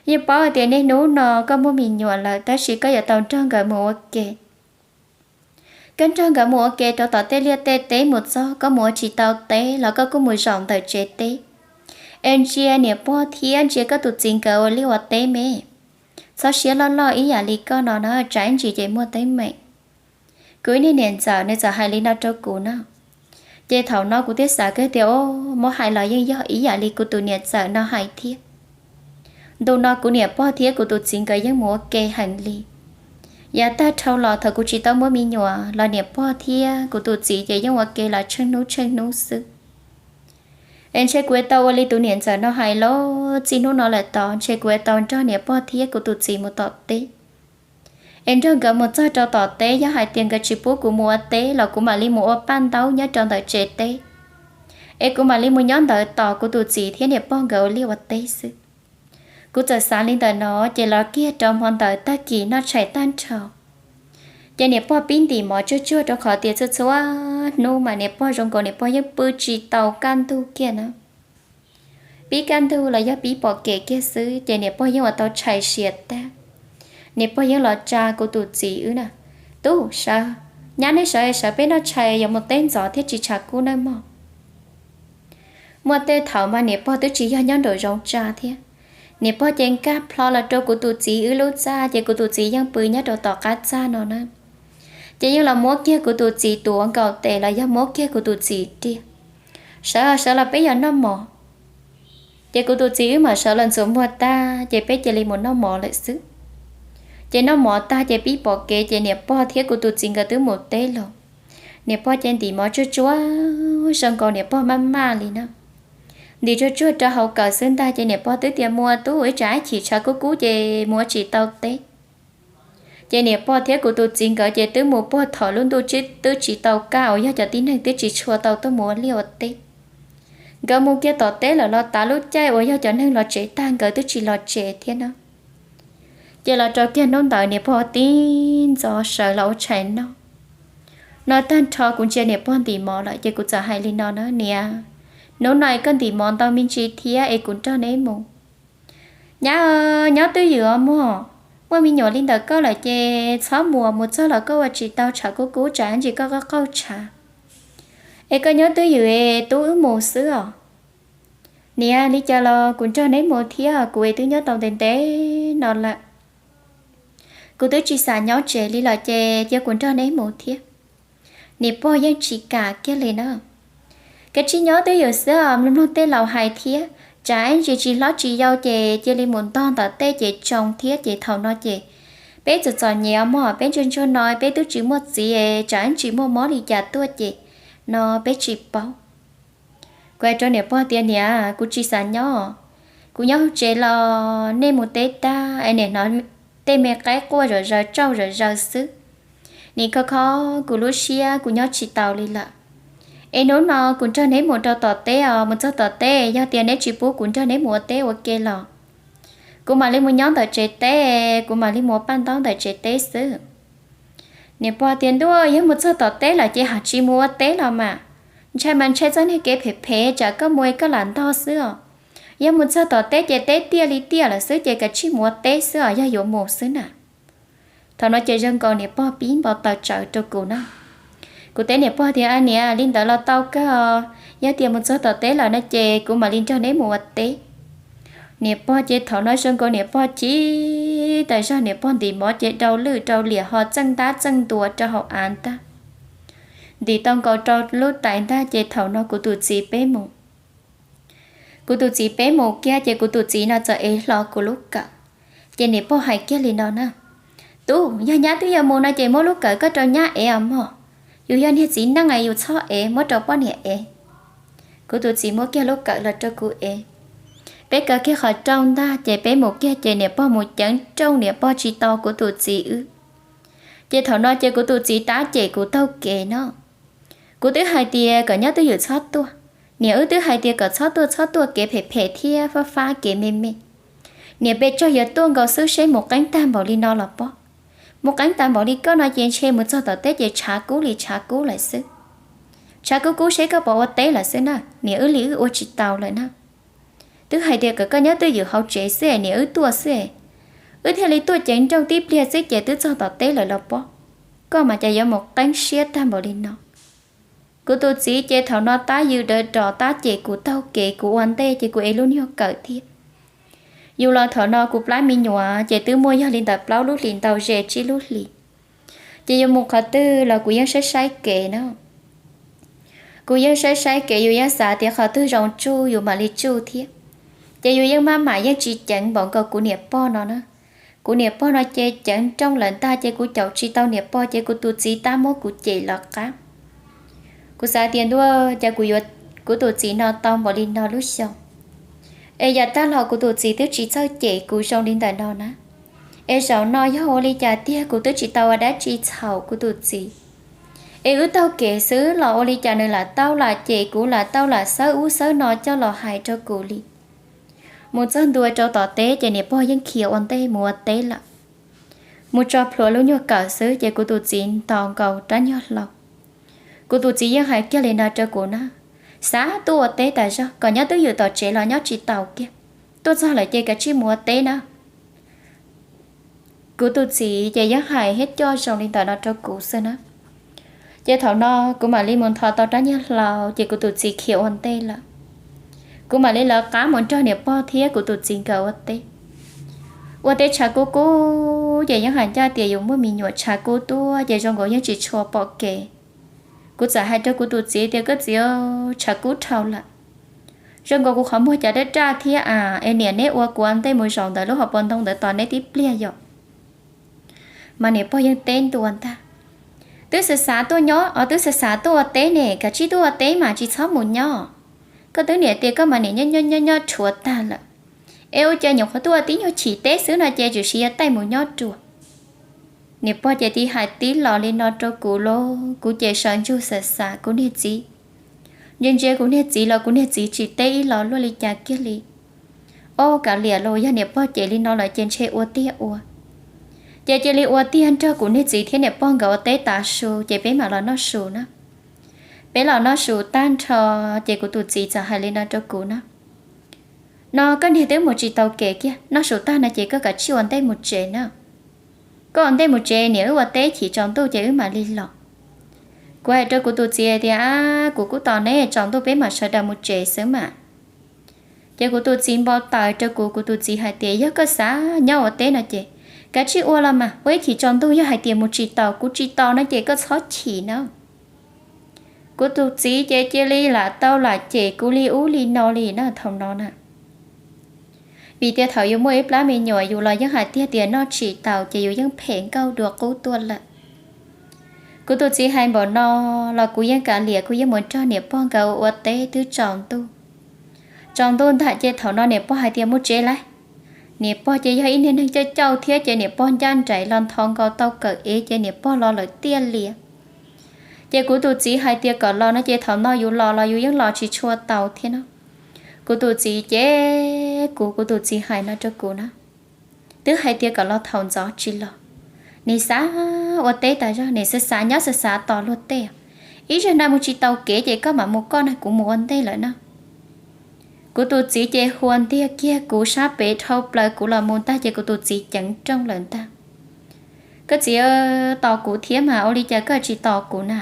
Yeej paub hais tias niaj hnub no koj muaj me nyuam lawm, tab sis koj yuav tau nrog nkawd mus ua ke. Koj nrog nkawd mus ua ke rau tom tej liaj tej teb mus txog koj mus ua tsis tau teb los koj kuj mus zaum ntawm tsev teb, es ntsia niam pog thiab ntsia koj tus txiv nkawd ua liaj ua teb me. Txhob siab loj loj ib yam li koj no na, tsam ib ntsis ces muaj teeb meem. Kuv ib niag niam ntxawm nws txawm hais li no rau kuv na. Ces thaum no kuv thiaj xav kawg tias, o, muab hais los yeej yog ib yam li kuv tus niam ntxawm no hais thiab. Ntu no kuv niam pog thiab kuv tus txiv nkawd yeej mus ua ke heev li. Yav tag dhau los thaum kuv tsis tau muaj me nyuam los niam pog thiab kuv tus txiv ces yeej ua ke los tsheej hnub tsheej hnub xwb. Es ntshe kuv yuav tau ua li tus niam ntxawm no hais los txij hnub no lawm tod ntshe kuv yuav tau nrog niam pog thiab kuv tus txiv mus tom teb. Es nrog nkawd mus txog rau tom teb, yog hais tias nkawd tsis pub kuv mus ua teb los kuv mam li mus ua paj ntaub nyob rau ntawm tsev teb, es kuv mam li mus nyob ntawd tos kuv tus txiv thiab niam pog nkawd ua liaj ua teb xwb. Kuv txawm xav li ntawm no, ces los kiag rau hmo ntawd tag kis noj tshais tag nrho, ces niam pog pib ntim mov tsuag tsuag rau qhov tias txhua txhua hnub mas niam pog zoo nkaus niam pog yeej pw tsis tau kaj ntug kiag na. pib kaj ntug los yog pib pom kev kiag xwb ces niam pog yeej ua tau tshais siav tag. Niam pog yeej los tsa kuv tus txiv wb na, tub sawv, nyab neb sawv sawv peb noj tshais yuav mus teb ntxov thiab tsis tshav kub nawb mog. Muaj tej thaum mas niam pog twb tsis yog nyob nraum zoov tsa thiab, niam pog ces nkag plho los rau kuv tus txiv wb lub txaj ces kuv tus txiv yeej pw nyob rau tom qab txaj no na. Ces yeej los muab kiag kuv tus txiv tuav nkaus tes los yog muab kiag kuv tus txiv riam, sawv sawv los peb yuav noj mov. Ces kuv tus txiv wb mam sawv los ntxuav muag tag ces peb cia li mus noj mov lawm xwb. Ces noj mov tag ces pib pom kev ces niam pog thiab kuv tus txiv nkawd twb mus teb los. Niam pog ces ntim mov tsuag tsuag zoo nkaus niam pog maj maj li na. Ntim tsuag tsuag rau hauv kawm xwb ntag ces niam pog twb tias, muaj tub, ib tsam ib chim tshav kub kub ces mus ua tsis tau teb. Ces niam pog thiab kuv tus txiv nkawd ces twb mus puag thaum lub ntuj tsib twb tsis tau kaj uas yog cov tib neeg twb tsis tshua tau tuaj mus ua liaj ua teb. Nkawd mus kiag tom teb lawm los tav lub caij uas yog cov neeg los tsev tag nkawd twb tsis los tsev thiab na. Ces los rau kiag hnub ntawd niam pog tib ntxov sawv los ua tshais noj. No tag nrho kuv ntsia niam pog ntim mov lawm ces kuv txawm hais li no na, niam, hnub no es koj ntim mov ntau me ntsis thiab es kuv nrog neb mus. Nyab, nyob twj ywm os mog, muaj me nyuam li ntawm koj lawm ces txhob mus, mus txog los koj ua tsis tau tshav kub kub tsam ntsis koj qaug tshav. Es koj nyob twj ywm es tub wb mus xwb os. Niam, li cas los kuv nrog neb mus thiab, kuv es twb nyob tau ntev ntev no lawm. Kuv twb tsis xav nyob tsev li lawm ces cia kuv nrog neb mus thiab. Niam pog yeej tsis kam kiag li na. Kav tsij nyob twj ywm xwb os, mloog mloog tej laus hais thiab, tsam ib ntsis tsis hlob tsis yau ces cia li mus ntog ntawm tej ces tsoo thiab ces thaum no ces peb txom txom nyem mog, peb ntsuag ntsuag no peb twb tsis muaj txiv, tsam ib ntsis muaj mob li cas tuaj ces no peb tsis paub. Kuv hais rau niam pog tias, niam, kuv tsis xav nyob, kuv nyob hauv tsev los nej mus teb tag es nim hnov tej me qaib quaj zom zaws tsauj zom zaws xwb, nim kho kho kuv lub siab, kuv nyob tsis taus li lawm. Es hnub no kuv nrog neb mus rau tom teb os, mus txog tom teb yog tias neb tsis pub kuv nrog neb mus ua teb ua ke los kuv mam li mus nyob ntawm tsev teb, kuv mam li mus ua paj ntaub ntawm tsev teb xwb. Niam pog tias, ntuj, yog mus txog tom teb lawm ces haj tsis mus ua teb los mas, ntshai mas ntshai txoj niag kev phem phem tsam koj mus es koj lam ntog xwb os. Yog mus txog tom teb ces teb tiaj li tiaj lawm xwb ces kav tsij mus ua teb xwb os, yog yuav mus xwb na. Thaum no ces zoo nkaus niam pog pib npau taws tsawv rau kuv na. Kuv teb niam pog tias, niam, li ntawd los tau kawg os, yog tias mus txog tom teb lawm no ces kuv mam li nrog neb mus ua teb. Niam pog ces thaum no zoo nkaus niam pog chim tas zog, niam pog ntim mov ces rau lwj rau liam ho txeej ntab txeej ntua rau hauv av ntag. Ntim tau nkaus rau lub tais ntag ces thaum no kuv tus txiv peb mus. Kuv tus txiv peb mus kiag ces kuv tus txiv no txawm ev hlo kuv lub kawm. Ces niam pog hais kiag li no na, tub, yog nyab twb yuav mus no ces muab lub kawm koj rau nyab ev os mog. Yus yog niag txiv neej es yus txhob ev, muab rau poj niam ev. Kuv tus txiv muab kiag lub kawm los rau kuv ev. Peb kaw kiag qhov rooj ntag ces peb mus kiag ces niam pog mus ceev nrooj, niam pog tsis tau kuv tus txiv wb. Ces thaum no ces kuv tus txiv tab cem kuv taug kev no. Kuv twb hais tias kom nyob twj ywm txhob tuaj, niam wb twb hais tias kom txhob tuaj txhob tuaj kev phem phem thiab fab fab kev me me. Niam pes tsawg yuav tuaj nkaus xwb seb mus qeeb tag npaum li no los pob. Mus qeeb tag npaum li koj no ces ntshe mus txog tom teb ces tshav kub li tshav kub lawm xwb. Tshav kub kub seb koj puas ua teb lawm xwb na, niam wb li wb ua tsis tau lawm na. Twb hais tias kom koj nyob twj ywm hauv tsev xwb es niam wb tuaj xwb es, wb thiaj li tuaj ceev nrooj tib pliag xwb ces twb txog tom teb lawm los pob. Koj mas cas yuav mus qeeb siab tag npaum li no. Kuv tus txiv ces thaum no tab ywm daws ros tab cem kuv taug kev, kuv ua ntej ces kuv ev lub nyuag kawm thiab. Yus los thaum no kuv plab me nyuam ces twb muaj yog li ntawm plaub lub hlis ntau ze tsib lub hlis. Ces yus mus qhov twg los kuv yeej saib saib kev na. Kuv yeej saib saib kev, yus yeej xav tias qhov twg zoo tsuj yus mam li tsuj thiab. Ces yus yeej maj mam yeej tsis ceev npaum nkaus kuv niam pog no na. Kuv niam pog no ces ceev nrooj lawm ntag ces kuv caum tsis tau niam pog ces kuv tus txiv tab muab kuv cem los qab. Kuv xav tias ntuj, cas kuv yuav kuv tus txiv no tau npaum li no lub xyoo. Es yav tag los kuv tus txiv twb tsis txawj cem kuv zoo li ntawm no na. Es zaum no yog ua li cas tiag kuv twb tsis tau ua dab tsi txhaum kuv tus txiv. Es wb taug kev xwb los ua li cas nws lam tau lam cem kuv, lam tau lam xawb ub xawb no coj los hais rau kuv li. Mus txog ntua rau tom teb ces niam pog yeej khiav ua ntej mus ua teb lawm. Mus tso plhuav lub nyuag kawm xwb ces kuv tus txiv ntos nkaus rab nyuag hlau. Kuv tus txiv yeej hais kiag li no rau kuv na, xav tuaj ua teb tas zog, kom nyob twj ywm tom tsev los nyob tsis taus kiag. Tuaj txog lawm ces kav tsij mus ua teb na. Kuv tus txiv ces yeej hais thiab coj zoo li ntawm no rau kuv xwb na. Ces thaum no kuv mam li mus ntho tau rab niag hlau ces kuv tus txiv khiav ua ntej lawm. Kuv mam li lawv qab mus nrog niam pog thiab kuv tus txiv nkawd ua teb. Ua teb tshav kub kub ces yeej hais ncaj tias yuav muaj me nyuam tshav kub tuaj ces zoo nkaus yeej tsis tshua pom kev. Kuv txawm hais rau kuv tus txiv tias, koj txiv, tshav kub dhau lawm, zoo nkaus kuv qhov muag cas daj raj thiab a, es niam neb ua kuv ua ntej mus zaum ntawm lub hauv paus ntoo ntawd tos neb tib pliag yom. Mas niam pog yeej teb ntua ntag, twb xav xav tuaj nyob os, twb xav xav tuaj ua teb ne, kav tsij tuaj ua teb mas tsis txhob mus nyob. Koj twb niam tias koj mas niam nyob nyob nyob rhuav tag lawm, es ua cas nyuam qhuav tuaj ua tib nyuag chim teb xwb no ces tsuas siv taij mus nyob rua. Niam pog ces tib hais tib los li no rau kuv lauj, kuv ces sawv ntsug xav xav kuv niag txiv, ntsia ntsia kuv niag txiv los kuv niag txiv tsis teb ib los luaj li cas kiag li. Ob kav liam los yog niam pog cem li no lawm ces ntshe ua tiag ua. Ces cia li ua tiag nrog kuv niag txiv thiab niam pog nkawd ua teb tav su ces peb mam los noj su na. Peb los noj su tag nrho ces kuv tus txiv txawm hais li no rau kuv na, no koj niag twb mus tsis tau kev kiag, noj su tag no ces koj kav tsij ua ntej mus tsev na. Koj ua ntej mus tsev, niam wb ua teb chim tsaus ntuj ces wb mam li los. Kuv hais rau kuv tus txiv tias, kuv kuj tos neb tsaus ntuj peb mam sawv daws mus tsev xwb mas. Ces kuv tus txiv npau taws rau kuv, kuv tus txiv hais tias yog koj xav nyob ua teb no ces kav tsij ua los mas, ua ib chim tsaus ntuj yog hais tias mus tsis taus, kuv tsis tos no ces koj txhob chim na. Kuv tus txiv ces cia li lam tau lam cem kuv li ub li no li na thaum no na. Vim tias thaum yus muaj ib plab me nyuam yus los yeej hais tiag tias noj tsis taus ces yus yeej phem nkauj dua qub tuaj lawm. Kuv tus txiv hais npaum no los kuv yeej kav liam, kuv yeej mus nrog niam pog nkawd ua teb twb tsaus ntuj. Tsaus ntuj ntag ces thaum no niam pog hais tias mus tsev lawm. Niam pog ces yog ib niag neeg cauj cauj thiab ces niam pog ncaj nraim los nthos nkaus tau kawm ev ces niam pog los lawm tiaj lias. Ces kuv tus txiv hais tias kom los no ces thaum no yus los los yus yeej los tsis tshua taus thiab no. Kuv tus txiv ces kuv, kuv tus txiv hais no rau kuv na, twb hais tias kom los thaum ntxov tsis los, nim xav ua teb tas zog, nim xav xav nyob xav xav tos luag tej. Ib zaug no mus tsis tau kev ces koj mam mus koj na, kuv mus ua ntej lawm na. Kuv tus txiv ces hua ntiag kiag kuv sab pem dhau plaws kuv los mus ntag ces kuv tus txiv ceev nrooj lawm ntag. Koj txiv tos kuv thiab mas ua li cas koj tsis tos kuv na?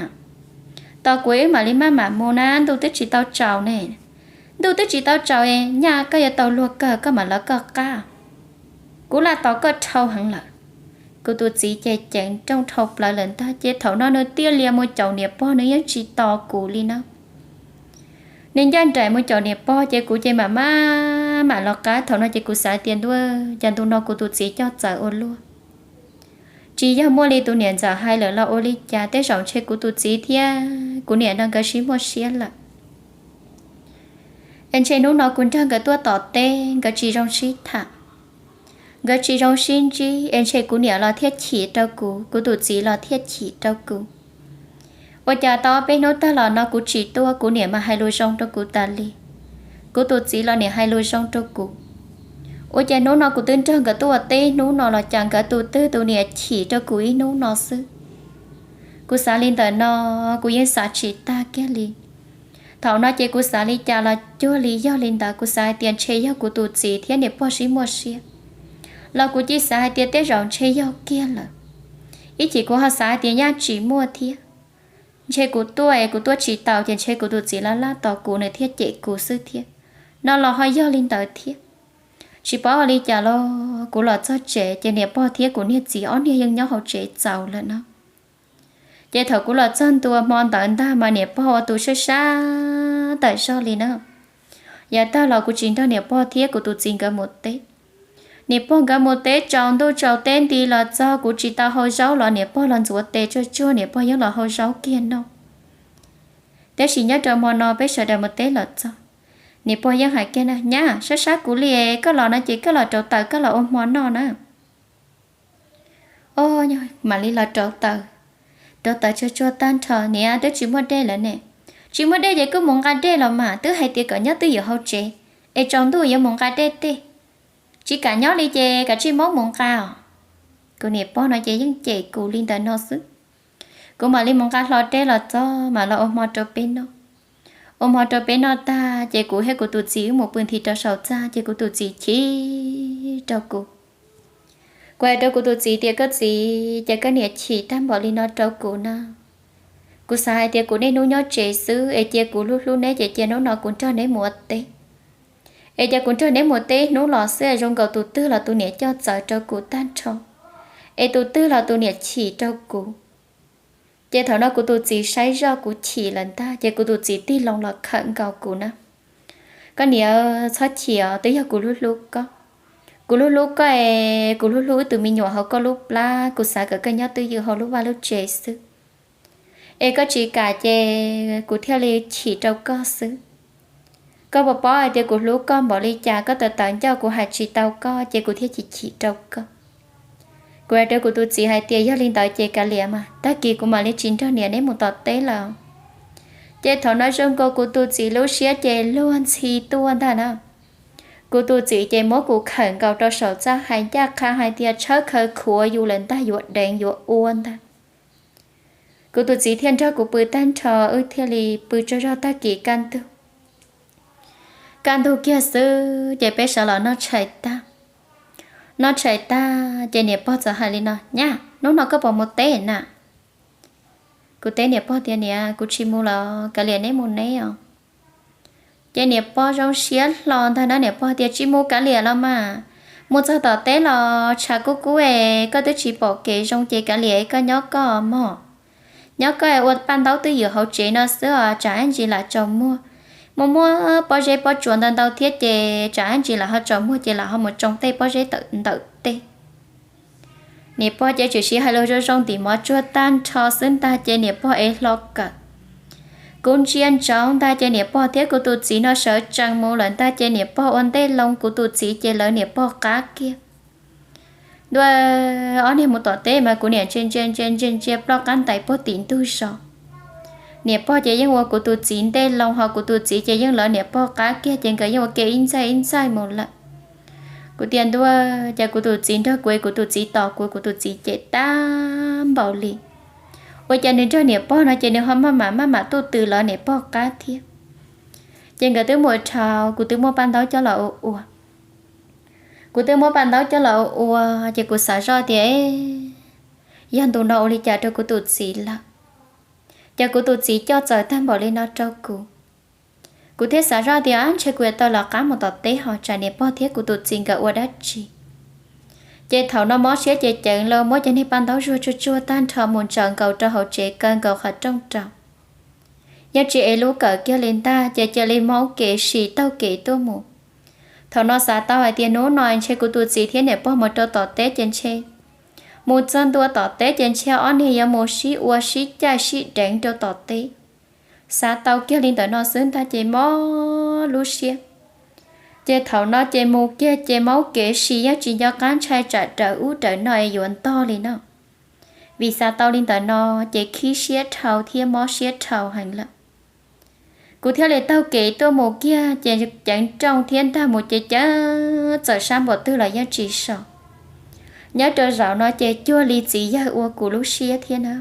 Tos kuv wb mam li maj mam mus na, ntuj twb tsis tau tsaus ne. Ntuj twb tsis tau tsaus, nyaj koj yuav tau luag kawg koj mam lawv koj qab. Kuv laj tos koj dhau heev lawm. Kuv tus txiv ces ceev nrooj dhau plaws lawm ntag ces thaum no nws tiaj lias mus caum niam pog, nws yeej tsis tos kuv li na. Nws ncaj nraim mus caum niam pog ces kuv ces mam maj mam los qab. Thaum no ces kuv xav tias ntuj, cas ntu no kuv tus txiv coj txawv ua luaj. Tsis yog muaj li tus niam ntxawm hais lawm los ua li cas, tej zaum ntshe kuv tus txiv thiab kuv niam no nkawd sib muaj siab lawm. Es ntshe hnub no kuv nrog nkawd tuaj tom teb nkawd tsis zoo sib tham, nkawd tsis zoo sib ntsib, es ntshe kuv niam los thiaj chim rau kuv, kuv tus txiv los thiaj chim rau kuv. Ua cas tau peb hnub tag los no kuv tsis tuaj, kuv niam mas hais lus zoo rau kuv tas li, kuv tus txiv los niam hais lus zoo rau kuv. Ua cas hnub no kuv twb nrog nkawd tuaj ua teb hnub no los cas nkawd tus twg tus niam chim rau kuv ib hnub no xwb. Kuv xav li ntawm no, kuv yeej xav tsis tag kiag li. Thaum no ces kuv xav li cas los cuag li yog li ntawd, kuv xav hais tias ntshe yog kuv tus txiv thiab niam pog sib muaj siab, los kuv cia xav hais tias tej zaum ntshe yog kiag lawm. Ib chim kuv ho xav hais tias nyaj tsis muaj thiab, ntshe kuv tuaj es kuv tuaj tsis taus ces ntshe kuv tus txiv laj laj tos kuv nws thiaj cem kuv xwb thiab. No los ho yog li ntawd thiab. Tsis paub ua li cas los kuv los txog tsev ces niam pog thiab kuv niag txiv ob niag yeej nyob hauv tsev txaus lawm no. Ces thaum kuv los txog ntua hmo ntawd ntag mas niam pog ua tus sab sab tawm zog li na. Yav tag los kuv tsis nrog niam pog thiab kuv tus txiv nkawd mus teb. Niam pog nkawd mus teb tsaus ntuj tsaus teb nti los txog kuv tsis tau hau zaub los niam pog los ntxuav tes tsuag tsuag, niam pog yeej los hau zaub kiag noj. Tab sis nyob rau hmo no peb sawv daws mus teb los txog, niam pog yeej hais kiag na, nyab sab sab kuv li, koj los no ces koj los rauv taws koj los ua hmo noj na. Os, mam li los rauv taws, rauv taws tsuag tsuag tag nrho, niam, twb tsis muaj dej lawm ne. Tsis muaj dej ces kuj mus nqa dej los mas, twb hais tias kom nyob twj ywm hauv tsev, es tsaus ntuj yuav mus nqa dej tej. Tsis kam nyob li ces kav tsij muab mus nqa os. Kuv niam pog no ces yeej cem kuv li ntawd no xwb. Kuv mam li mus nqa hlo dej los txog mam los ua hmo rau peb noj. ua hmo rau peb noj tag ces kuv thiab kuv tus txiv wb mus pw nthi rau saum txaj ces kuv tus txiv chim rau kuv. Kuv hais rau kuv tus txiv tias, koj txiv, ces koj niam chim tag npaum li no rau kuv na. Kuv xav hais tias kuv niaj hnub nyob tsev xwb es cia kuv hlub hlub neb ces cia hnub no kuv nrog neb mus ua teb. Es cia kuv nrog neb mus teb hnub los xwb zoo nkaus tus twg los tus niam coj txawv rau kuv tag nrho, es tus twg los tus niam chim rau kuv. Ces thaum no kuv tus txiv saib zoj kuv chim lawm ntag ces kuv tus txiv tig loo los khawm nkaus kuv na. Koj niam, txhob chim os, twb yog kuv hlub hlub koj. Kuv hlub hlub koj es kuv hlub hlub wb tus me nyuam hauv koj lub plab, kuv xav kom koj nyob twj ywm hauv lub vaj lub tsev xwb. Es koj tsis kam ces kuv thiaj li chim rau koj xwb. Koj puas paub hais tias kuv hlub koj npaum li cas, koj tawv tawv ncauj kuv hais tsis tau koj ces kuv thiaj chim chim rau koj. Kuv hais rau kuv tus txiv hais tias yog li ntawd ces kav liam mas, tag kis kuv mam li tsis nrog niam neb mus tom teb lawm. Ces thaum no zoo nkaus kuv tus txiv lub siab ces luag ntxhi tuaj ntag na. Kuv tus txiv ces muab kuv khawm nkaus rau saum txaj hais ncaj qha hais tias tshawb khaws khuav yus lawm ntag, yuav deev yuav ua ntag. Kuv tus txiv thiaj nrog kuv pw tag nrho, wb thiaj li pw tsaug zog tag kis kaj ntug. Kaj ntug kiag xwb ces peb sawv los noj tshais tag. Noj tshais tag ces niam pog txawm hais li no, nyab, hnub no koj puas mus teb na? Kuv teb niam pog tias, niam, kuv tsis mus los kav liam neb mus neb os. Ces niam pog zoo siab hlo ntag na, niam pog tias tsis mus kav liam los mas, mus txog tom teb los tshav kub kub es koj twb tsis pom kev zoo ces kav liam koj nyob koj mog. Nyob koj ua paj ntaub twj ywm hauv tsev no xwb os, tsam ib ntsis lam tsaus muag. Muaj muaj pob zeb pob tsuas ntau ntau thiab ces tsam ib ntsis lam ho tsaus muag ces lam ho mus tsoo tej pob zeb ntawm tej. Niam pog ces tshwm sim hais lus zoo zoo ntim mov tsuag tag nrho xwb ntag ces niam pog ev hlo kawm. Kuv ntsia ntsoov ntag ces niam pog thiab kuv tus txiv no sawv tsees mus lawm ntag ces niam pog ua ntej loo, kuv tus txiv ces lawv niam pog qab kiag. Ntua, ob niag mus tom teb mas kuv niam ntsia ntsia ntsia ntsia ntsia ploj qab ntais puag tim ntug zos. Niam pog ces yeej ua kuv tus txiv ntej loo, ho kuv tus txiv ces yeej lawv niam pog qab kiag ces nkawd yeej ua ke ib ntxaig ib ntxaig mus lawm. Kuv tias ntua, ces kuv tus txiv nrog kuv es kuv tus txiv tos kuv, kuv tus txiv cem tag npaum li. Ua cas nws nrog niam pog no ces nws ho maj mam maj mam tuj twm lawv niam pog qab thiab. Ces nkawd twb mus dhau, kuv twb muab paj ntaub coj los ua ua. Kuv twb muab paj ntaub coj los ua ua ces kuv xav zoj tias, yog ntu no ua li cas rau kuv tus txiv lawm, ces kuv tus txiv coj txawv tag npaum li no rau kuv. Kuv thiaj xav zoj tias ntshe kuv yuav tau lawv qab mus tom teb ho tsam niam pog thiab kuv tus txiv nkawd ua dab tsi. Ces thaum no mob siab ces ceev loo muab cov niag paj ntaub zuag tsuag tsuag tag nrho mus ntsaws nkaus rau hauv tsev kaw nkaus qhov rooj rau. Yeej tsis ev lub kawm kiag li ntag ces cia li maub kev sim taug kev tuaj mus. Thaum no xav tau hais tias hnub no ntshe kuv tus txiv thiab niam pog mus rau tom teb ces ntshe, mus txog ntua tom teb ces ntshe ob niag yuav mus sib ua sib caij sib deev rau tom teb. Xav tau kiag li ntawm no xwb ntag ces mob lub siab. Ces thaum no ces mus kiag ces maub kev sim yeej tsis nco qab ntshai tsam rawv ub rawv no es yuav ntog li no. Vim xav tau li ntawm no ces khib siab dhau thiab mob siab dhau heev lawm. Kuv thiaj li taug kev tuaj mus kiag ces ceev nrooj thiab ntag mus ces ceev txawm sab npaum twg los yeej tsis so. Nyob rau zaum no ces cuag li txiv yawg ua kuv lub siab thiab na.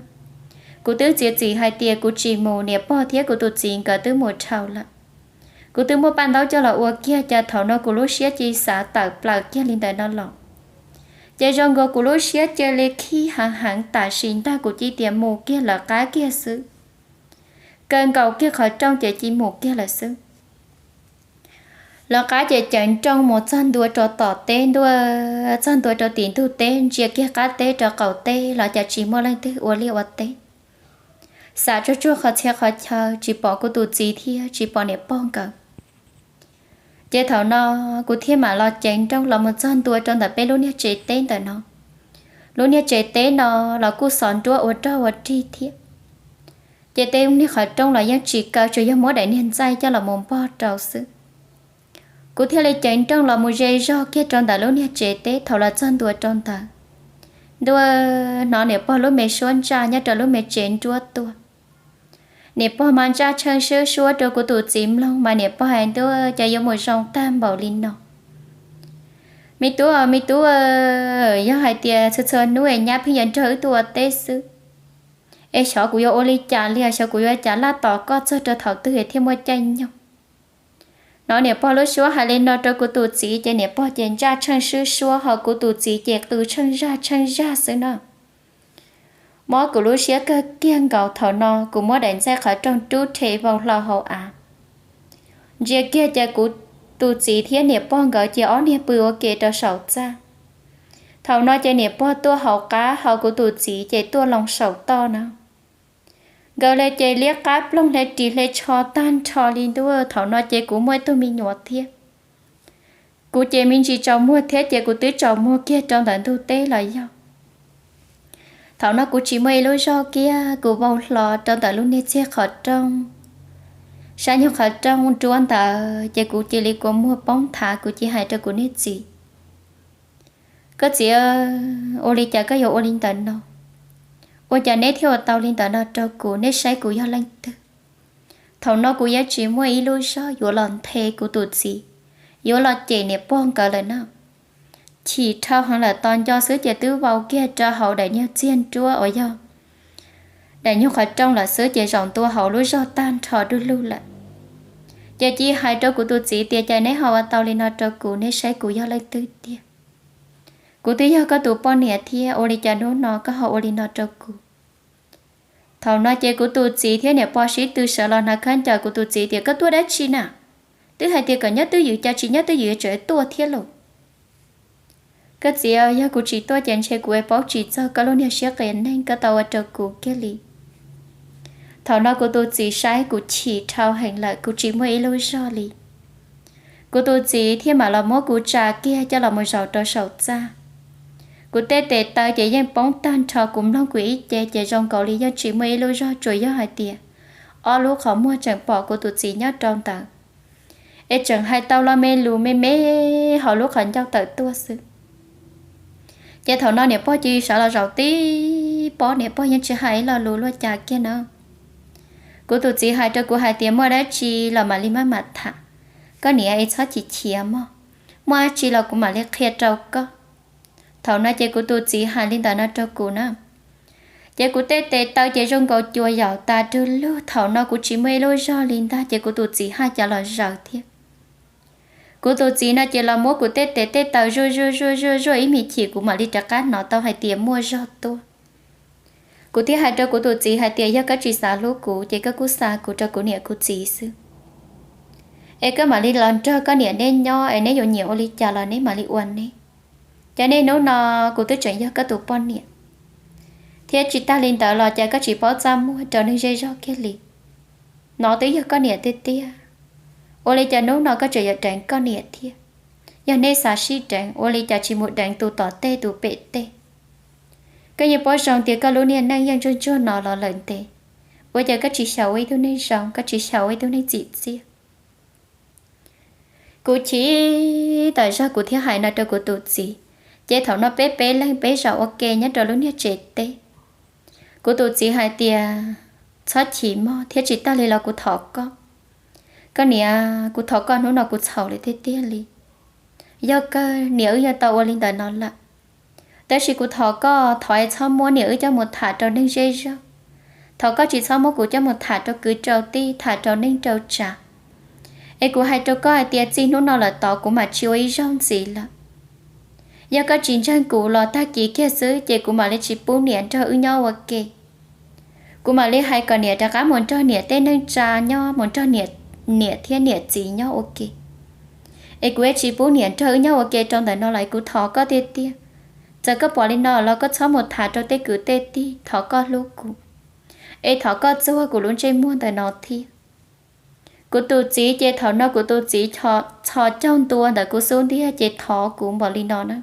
Kuv twb txiav txim hais tias kuv tsis mus, niam pog thiab kuv tus txiv nkawd twb mus dhau lawm. Kuv twb muab paj ntaub coj los ua kiag ces thaum no kuv lub siab cia li xav tawm plaws kiag li ntawm no los. Ces zoo nkaus kuv lub siab cia li khib heev heev tam sim ntag kuv cia li tias mus kiag lawv qab kiag xwb. Kaw nkaus kiag qhov rooj ces cia li mus kiag lawm xwb. Lawv qab ces ceev nrooj mus txog ntua rau tom teb ntua, txog ntua rau tim ntug teb ntsia kiag qab teb rau qaum teb los cas tsis muaj leej twg ua liaj ua teb. Xav tsuag tsuag qhov txhia qhov chaw tsis pom kuv tus txiv thiab tsis pom niam pog nkawd. Ces thaum no kuv thiaj mam los ceev nrooj los mus txog ntua rau ntawm peb lub niag tsev teb ntawm no. Lub niag tsev teb no los kuj xov nruab ua rog ua rig thiab. Ces tej niag qhov rooj los yeej tsis kaw, tsuas yog muab daim niag ntxaij coj los mus npog rau xwb. Kuv thiaj li ceev nrooj los mus ze zog kiag rau ntawm lub niag tsev teb. Thaum los txog ntua rau ntawd, ntua, hnov niam pog lub me suab ntsaj nyob rau lub me tsev nruab tuaj. Niam pog mas ntsaj tsheej swb suab rau kuv tus txiv mloog mas niam pog hais ntua, cas yuav mus zoo tag npaum li no. Me tub, me tub, yog hais tias txhua txhua hnub es nyab pheej yuav nrog wb tuaj ua teb xwb, Es xyov kuv yuav ua li cas li, xyov kuv yuav ua cas laj tos koj txog rau thaum twg thiaj muaj caij nyoog. Hnov niam pog lub suab hais li no rau kuv tus txiv ces niam pog ces ntsaj tsheej swb suab, ho kuv tus txiv ces qw tsheej zaj tsheej zaj xwb no. Mob kuv lub siab kawg kiag nkaus. Thaum no kuv muab daim ntxaij qhov rooj rub rhe vau hlo hauv av. Ntsia kiag ces kuv tus txiv thiab niam pog nkawd ces ob niag pw ua ke rau saum txaj. Thaum no ces niam pog tuaj hauv qab, ho kuv tus txiv ces tuaj loo saum toj na. Nkawd li ces liab qab ploog hle ris hle tsho tag nrho li ntuj. Thaum no ces kuv muaj ib tug me nyuam thiab. Kuv ces me ntsis tsaus muag thiab ces kuv twb tsaus muag kiag rau ntawm ntug teb los yog. Thaum no kuv tsis muaj ib lub zog kiag, kuv vau hlo rau ntawm lub niag txiag qhov rooj, sab nyuag qhov rooj nruab ntawd ces kuv cia li kua muag poob thav, kuv cia hais rau kuv niag txiv, koj txiv, ua li cas koj yuav ua li ntawm no? Ua cas neb thiaj ua tau li ntawm no rau kuv? Neb saib kuv yog leej twg? Thaum no kuv yeej tsis muaj ib lub zog yuav los nthe kuv tus txiv, yuav los cem niam pog nkawd lawm na. Chim dhau heev lawm, tos nco xwb ces twb vau kiag rau hauv daim nyuag txiag nruab uas yog daim nyuag qhov rooj lawm xwb ces zaum ntua hauv lub zog tag nrho du lug lawm. Ces cia hais rau kuv tus txiv tias, cas neb ho ua tau li no rau kuv, neb saib kuv yog leej twg tiag? Kuv twb yog koj tus poj niam thiab, ua li cas hnub no koj ho ua li no rau kuv? Thaum no ces kuv tus txiv thiab niam pog sib tw sawv los hnav khaub ncaws. Kuv tus txiv tias, koj tuaj dab tsi na? Twb hais tias kom nyob twj ywm, cas tsis nyob twj ywm tseem tuaj thiab lauj? Koj txiv, yog kuv tsis tuaj ces ntshe kuv paub tsis txog koj lub niag siab qias neeg koj tau ua rau kuv kiag li. Thaum no kuv tus txiv saib kuv chim dhau heev lawm, kuv tsis muaj ib lub zog li. Kuv tus txiv thiaj mam los muab kuv tsa kiag coj los mus zaum rau saum txaj. Kuv tej tes taw ces yeej poob tag nrho, kuv mloog kuv ib ce ces zoo nkaus li yeej tsis muaj ib lub zog, tsuas yog hais tias ob lub qhov muag tseem pom kuv tus txiv nyob rau ntawd, es tseem hais tau lo me lus me me hauv lub qhov ncauj tawm tuaj xwb. Ces thaum no niam pog cia li sawv los zaum tib pob, niam pog yeej tsis hais ib lo lus luaj cas kiag na. Kuv tus txiv hais rau kuv hais tias, muaj dab tsi los mam li maj mam tham, koj niam es txhob chim chim mog, muaj dab tsi los kuv mam li qhia rau koj. Thaum no ces kuv tus txiv hais li ntawd no rau kuv na. Ces kuv tej tes taw ces zoo nkaus cua yaum tas rau lug. Thaum no kuv tsis muaj ib lub zog li ntag, ces kuv tus txiv haj cas los zaws thiab. Kuv tus txiv no ces los muab kuv tej tes tej taw zuaj zuaj zuaj zuaj zuaj ib me chim kuv mam li rov qab hnov tau hais tias muaj zog tuaj. Kuv thiaj hais rau kuv tus txiv hais tias, yog koj tsis xav hlub kuv ces koj kuj xa kuv rau kuv niam kuv txiv xwb. Es koj mam li los nrog koj niam neb nyob, es neb yuav nyiam ua li cas los neb mam li ua neb. Cas niaj hnub no kuv twb tseem yog koj tus poj niam, thiab tsis tag li ntawd los cas koj tsis paub txaj muag rau neeg zej zog kiag li. No twb yog koj niam tiag tiag, ua li cas hnub no koj tseem yuav deev koj niam thiab? Yog neb xav sib deev, ua li cas tsis mus deev tus tom tej tus pem tej? Koj yeej paub zoo tias koj lub niag neej yeej ntsuag ntsuag no los lawm ntev, ua cas koj tsis xyaum ua ib tug neeg zoo, koj tsis xyaum ua ib tug neeg txim txiaj? Kuv chim tas zog kuv thiaj hais no rau kuv tus txiv. Ces thaum no peb peb leeg peb zaum ua ke nyob rau lub niag tsev teb. Kuv tus txiv hais tias, txhob chim mog, thiab tsis tag li los kuv thov koj. Koj niam, kuv thov koj, hnub no kuv txhaum lawm tiag tiag li. Yog kawg niam wb yeej tau ua li ntawd no lawm, tab sis kuv thov koj, thov es txhob muab niam wb coj mus tham rau neeg zej zog. Thov koj tsis txhob muab kuv coj mus tham rau kwv rau tij, tham rau neej rau tsav. Es kuv hais rau koj hais tias txij hnub no lawm tod kuv mam tsis ua ib zaug ntxiv lawm. Yog koj tsis ntseeg kuv los tag kis kiag xwb ces kuv mam li tsis pub niam nrog wb nyob ua ke. Kuv mam li hais kom niam rov qab mus nrog niam tej neej tsa nyob, mus nrog niam thiab niam txiv nyob ua ke. Es kuv yuav tsis pub niam nrog wb nyob ua ke rau ntawm no lawm, kuv thov koj tiag tiag. Txawm koj pom li no los koj txhob mus tham rau tej kwv tej tij, thov koj hlub kuv, es thov koj txuag kuv lub ntsej muag ntawm no thiab. Kuv tus txiv ces thaum no kuv tus txiv txhos caug ntua ntawm kuv xub ntiag ces thov kuv npaum li no na.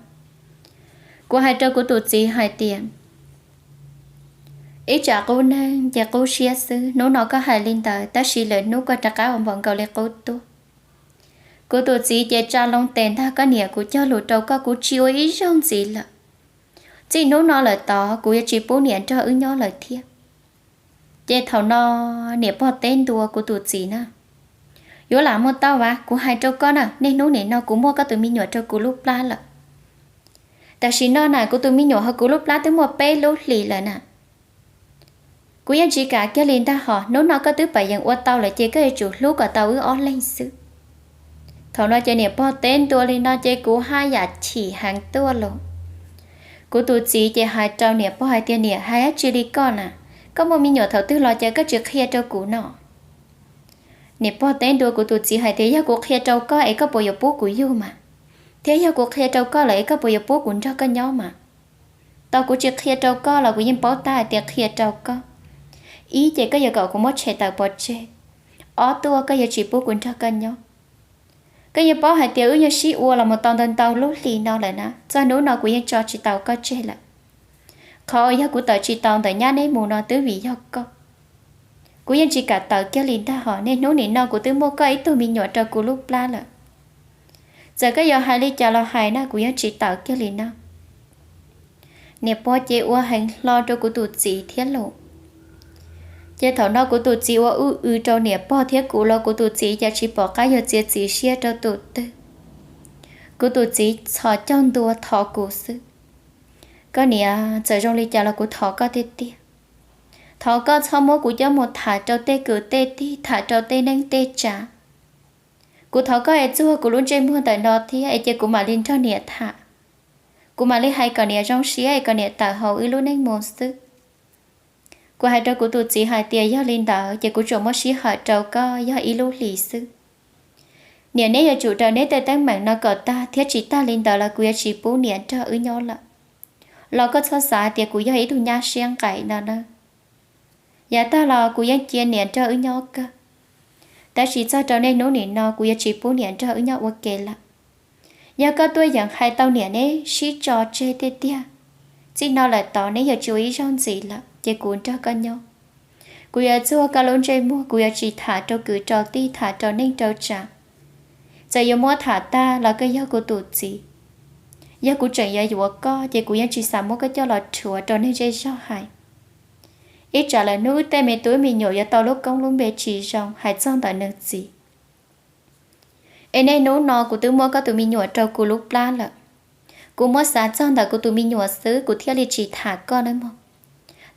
Kuv hais rau kuv tus txiv hais tias, ib tsam qub neeg ces qub siab xwb, hnub no koj hais li ntawd tab sis lwm hnub koj rov qab ua npaum nkaus li qub tuaj. Kuv tus txiv ces tsa loo tes ntag, koj niam, kuv cog lus rau koj, kuv tsis ua ib zaug ntxiv lawm. Txij hnub no lawm tod kuv yuav tsis pub niam nrog wb nyob lawm thiab. Ces thaum no niam pog teb ntua kuv tus txiv na, yuav lam muaj tau vas, kuv hais rau koj na, niaj hnub nim no kuv muaj koj tus me nyuam rau kuv lub plab lawm. Tam sim no na kuv tus me nyuam hauv kuv lub plab twb muaj peb lub hlis lawm na. Kuv yeej tsis kam kiag li ntag hos, hnub no koj twb pam yees ua tau lawm ces koj yuav tsum hlub kom tau wb ob leeg xwb. Thaum no ces niam pog teb ntua li no ces kuv haj yam chim heev tuaj los. Kuv tus txiv ces hais rau niam pog hais tias, niam, hais dab tsi li koj na? Koj muaj me nyuam thaum twg los ces koj tsis qhia rau kuv no? Niam pog teb ntua kuv tus txiv hais tias, yog kuv qhia rau koj es koj puas yuav pub kuv yug mas? Thiab yog kuv qhia rau koj lawm es koj puas yuav pub kuv nrog koj nyob mas? Tau kuv tsis qhia rau koj los kuv yeej paub tag hais tias qhia rau koj. Ib ces koj yuav kom kuv muab tshem tawm pov tseg, ob tuaj koj yuav tsis pub kuv nrog koj nyob. Koj yeej paub hais tias wb yeej sib ua los mus tau ntau ntau lub hli no lawm na, txog hnub no kuv yeej tso tsis tau koj tseg lawm. Qhov uas yog kuv tawm tsis tau ntawm nyab neb mus no twb vim yog koj. Kuv yeej tsis kam tawm kiag li ntag hos, niaj hnub nim no kuv twb muaj koj ib tug me nyuam rau kuv lub plab lawm. Txawm koj yuav hais li cas los hais na, kuv yeej tsis tawm kiag li no. Niam pog ces ua heev hlo rau kuv tus txiv thiab los. Ces thaum no kuv tus txiv ua wb rau niam pog thiab kuv los kuv tus txiv cas tsis pom qab yuav txiav txim siab rau tus twg. Kuv tus txiv txhos caug ntua thov kuv xwb. Koj niam, txawm zoo li cas los kuv thov koj tiag tiag. Thov koj txhob muab kuv coj mus tham rau tej kwv tej tij, tham rau tej neej tej tsav. Kuv thov koj es txuag kuv lub ntsej muag ntawm no thiab es cia kuv mam li nrog niam tham. Kuv mam li hais kom niam zoo siab es kom niam tawm hauv wb lub neej mus xwb. Kuv hais rau kuv tus txiv hais tias yog li ntawd ces kuv tsuas muab sij hawm rau koj yog ib lub hlis xwb. Niam, neb yuav tsum raws neb tej teeb meem no kom tag thiab tsis tag li ntawd los kuv yuav tsis pub niam nrog wb nyob lawm. Los koj txhob xav tias kuv yog ib tug nyab siab nqaim no na. Yav tag los kuv yeej cia niam nrog wb nyob kawg, tab sis txog rau niaj hnub nim no kuv yuav tsis pub niam nrog wb nyob ua ke lawm. Yog koj tuaj yeem hais tau niam neb sib tso tseg tiag tiag, txij no lawm tod neb yuav tsis ua ib zaug ntxiv lawm ces kuv nrog koj nyob. Kuv yuav txuag koj lub ntsej muag, kuv yuav tsis tham rau kwv rau tij, tham rau neej rau tsav. Txawm yuav muab tham tag los koj yog kuv tus txiv. Yog kuv tseem yuav yuav koj ces kuv yeej tsis xav muab koj coj los rhuav rau neeg zej zog hais. Ib tsam lawm hnub wb tej me tub me nyuam yuav tau lub koob lub npe tsis zoo hais txog ntawm nws txiv. Es niaj hnub no kuv twb muab koj tus me nyuam rau kuv lub plab lawm. Kuv muab xav txog ntawm kuv tus me nyuam xwb kuv thiaj li tsis tham koj nawb mog.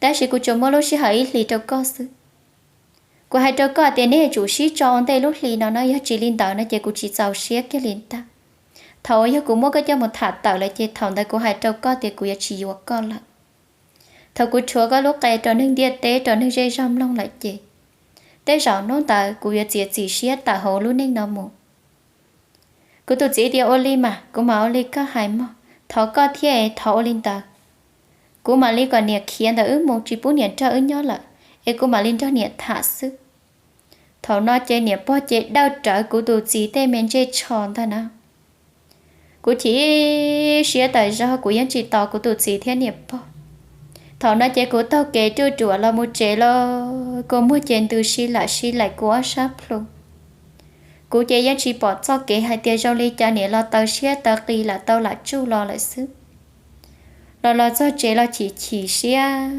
Tab sis kuv tsuas muab lub sij hawm ib hlis rau koj xwb. Kuv hais rau koj tias neb yuav tsum sib tso ua ntej lub hli no no, yog tsis li ntawd no ces kuv tsis txaus siab kiag li ntag. Thaum uas yog kuv muab koj coj mus tham tawm lawm ces thaum ntawd kuv hais rau koj tias kuv yuav tsis yuav koj lawm. Thaum kuv rhuav koj lub qe rau neeg ntiaj teb rau neeg zej zog mloog lawm ces tej zaum hnub ntawd kuv yuav txiav txim siab tawm hauv lub neej no mus. Kuv tus txiv tias ua li mas kuv mam ua li koj hais mog, thov koj thiab es thov ua li ntawd. Kuv mam li kom niam khiav ntawm wb mus tsis pub niam nrog wb nyob lawm, es kuv mam li nrog niam tham xwb. Thaum no ces niam pog ces dawj rawv kuv tus txiv tej me ntsej tsho ntag na. Kuv chim siab tas zog kuv yeej tsis tos kuv tus txiv thiab niam pog. Thaum no ces kuv taug kev ruj ruam los mus tsev los kua muag ces ntws si lam si laim kuv ob sab plhu. Kuv ces yeej tsis pom txoj kev hais tias zoo li cas niam los taw siab taw qis lam tau lam tsuj los lawm xwb. Los los txog tsev los chim chim siab,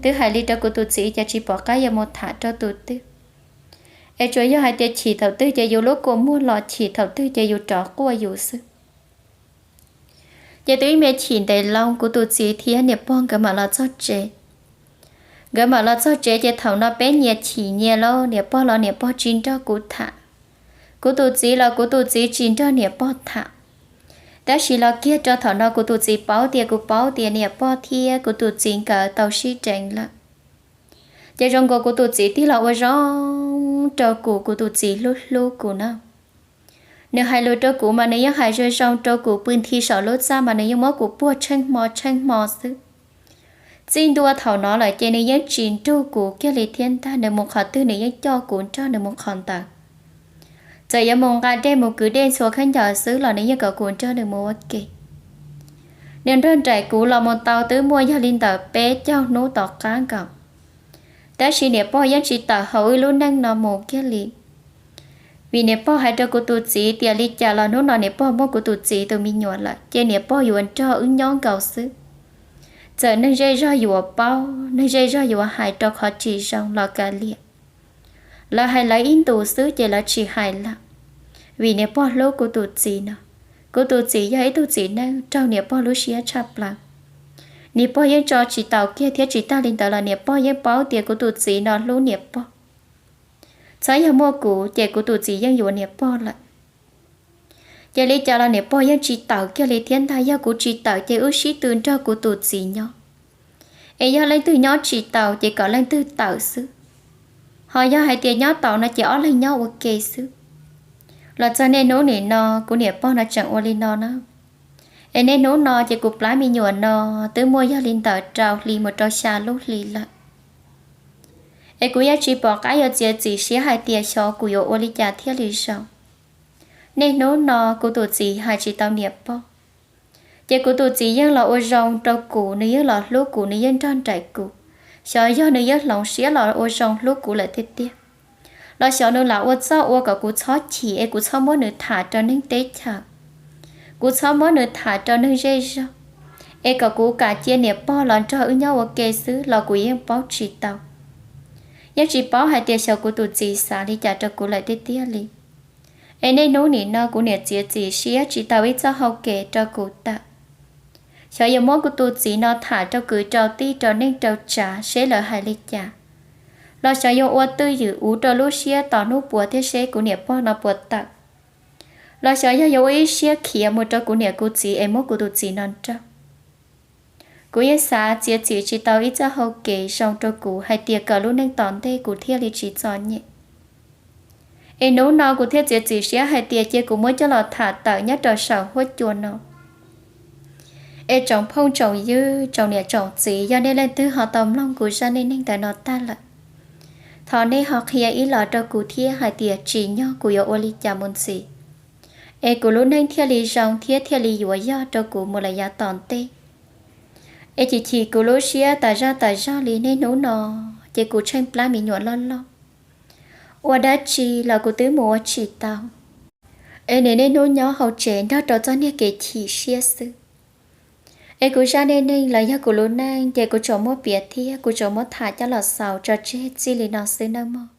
twb hais li rau kuv tus txiv ces tsis pom qab yuav mus tham rau tus twg. Es tsuas yog hais tias chim thaum twg ces yus lub kua muag los chim thaum twg ces yus rov quaj yus xwb. Ces twb ib me chim ntev loo kuv tus txiv thiab niam pog nkawd mam los txog tsev. Nkawd mam los txog tsev ces thaum no peb nyias chim nyias lauj, niam pog los niam pog tsis nrog kuv tham. Kuv tus txiv los kuv tus txiv tsis nrog niam pog tham. Tab sis los kiag rau thaum no kuv tus txiv paub tias kuv paub tias niam pog thiab kuv tus txiv nkawd tau sib deev lawm. Ces zoo nkaus kuv tus txiv tig los ua zoo rau kuv, kuv tus txiv hlub hlub kuv na. Nws hais lus rau kuv mas nws yeej hais zoo zoo rau kuv, pw nthi saum lub txaj mas nws yeej muab kuv puag tsheej hmo tsheej hmo xwb. Txij ntua thaum no lawm ces nws yeej tsis nrug kuv kiag li thiab ntag, nws mus qhov twg nws yeej coj kuv nrog nws mus qhov ntawd. Txawm yuav mus nqa dej mus kwv dej ntxhua khaub ncaws xwb los nws yeej kom kuv nrog nws mus ua ke. Nws nrog nraim kuv los mus tau twb muaj yog li ntawm peb caug hnub tom qab nkaus, tab sis niam pog yeej tsis tawm hauv wb lub neej no mus kiag li. Vim niam pog hais rau kuv tus txiv tias li cas los hnub no niam pog muaj kuv tus txiv tus me nyuam lawm ces niam pog yuav nrog wb nyob nkaus xwb. Txawm neeg zej zog yuav paub, neeg zej zog yuav hais rau qhov tsis zoo los kav liam, lawv hais lawv ib ntus xwb ces lawv tsis hais lawm. Vim niam pog hlub kuv tus txiv no, kuv tus txiv yog ib tug txiv neej raug niam pog lub siab tshaj plaws. Niam pog yeej tso tsis taus kiag thiab tsis tag li ntawd los niam pog yeej paub tias kuv tus txiv no hlub niam pog. Txhob yog muaj kuv ces kuv tus txiv yeej yuav niam pog lawm. Ces li cas los niam pog yeej tsis tawm kiag li thiab ntag. Yog kuv tsis tawm ces wb sib tw nrog kuv tus txiv nyob. Es yog leej twg nyob tsis taus ces kom leej twg tawm xwb. Ho yog hais tias nyob taus no ces ob leeg nyob ua ke xwb. Los txog niaj hnub nim no kuv niam pog no tseem ua li no na. Es niaj hnub no ces kuv plab me nyuam no twb muaj yog li ntawm rau hli mus rau xya lub hli lawm. Es kuv yeej tsis pom qab yuav txiav txim siab hais tias xyov kuv yuav ua li cas thiaj li zoo. Niaj hnub no kuv tus txiv hais tsis tau niam pog, ces kuv tus txiv yeej los ua zoo rau kuv, nws yeej los hlub kuv, nws yeej nrog nraim kuv. Xyov yog nws yeej hloov siab los ua zoo hlub kuv lawm tiag tiag, los xyov nws lam ua txoj ua kom kuv txhob chim es kuv txhob muab nws tham rau neeg teb chaws, kuv txhob muab nws tham rau neeg zej zog, es kom kuv kam cia niam pog los nrog wb nyob ua ke xwb los kuv yeej paub tsis tau. Yeej tsis paub hais tias xyov kuv tus txiv xav li cas rau kuv lawm tiag tiag li. Es niaj hnub nim no kuv niam txiav txim siab tsis tau ib txoj hau kev rau kuv tawm. Xyov yuav muab kuv tus txiv no tham rau kwv rau tij rau neej rau tsav seb lawv hais li cas, los xyov yuav ua twj ywm uv rau lub siab tos hnub puas thiab seb kuv niam pog no puas tawm, los xyov yog yuav ua ib siab khiav mus rau kuv niam kuv txiv es muab kuv tus txiv no nrauj. Kuv yeej xav txiav txim tsis tau ib txoj hau kev zoo rau kuv hais tias kom lub neej tom ntej kuv thiaj li tsis txom nyem. Es hnub no kuv thiaj txiav txim siab hais tias cia kuv muab coj los tham tawm nyob rau saum huab cua no. Es tsoom phooj tsoom ywg, tsoom niam tsoom txiv, yog nej leej twg ho tau mloog kuv zaj neej neeg ntawm no tag lawm, thov nej ho qhia ib los rau kuv thiab hais tias tsim nyog kuv yuav ua li cas mus ntxiv, es kuv lub neej thiaj li zoo thiab thiaj li yuav yog rau kuv mus lawm yav tom ntej. Es chim chim kuv lub siab tas zaj tas zog li niaj hnub no, ces kuv tsheej plab me nyuam loj loj, ua dab tsi los kuv twb mus ua tsis tau. Es nim niaj hnub nyob hauv tsev nrog rau txoj niag kev chim siab xwb. Es kuv zaj neej neeg los yog kuv lub neej ces kuv tsuas muab piav thiab kuv tsuas muab tham coj los xaus tso tseg txij li no xwb nawb mog.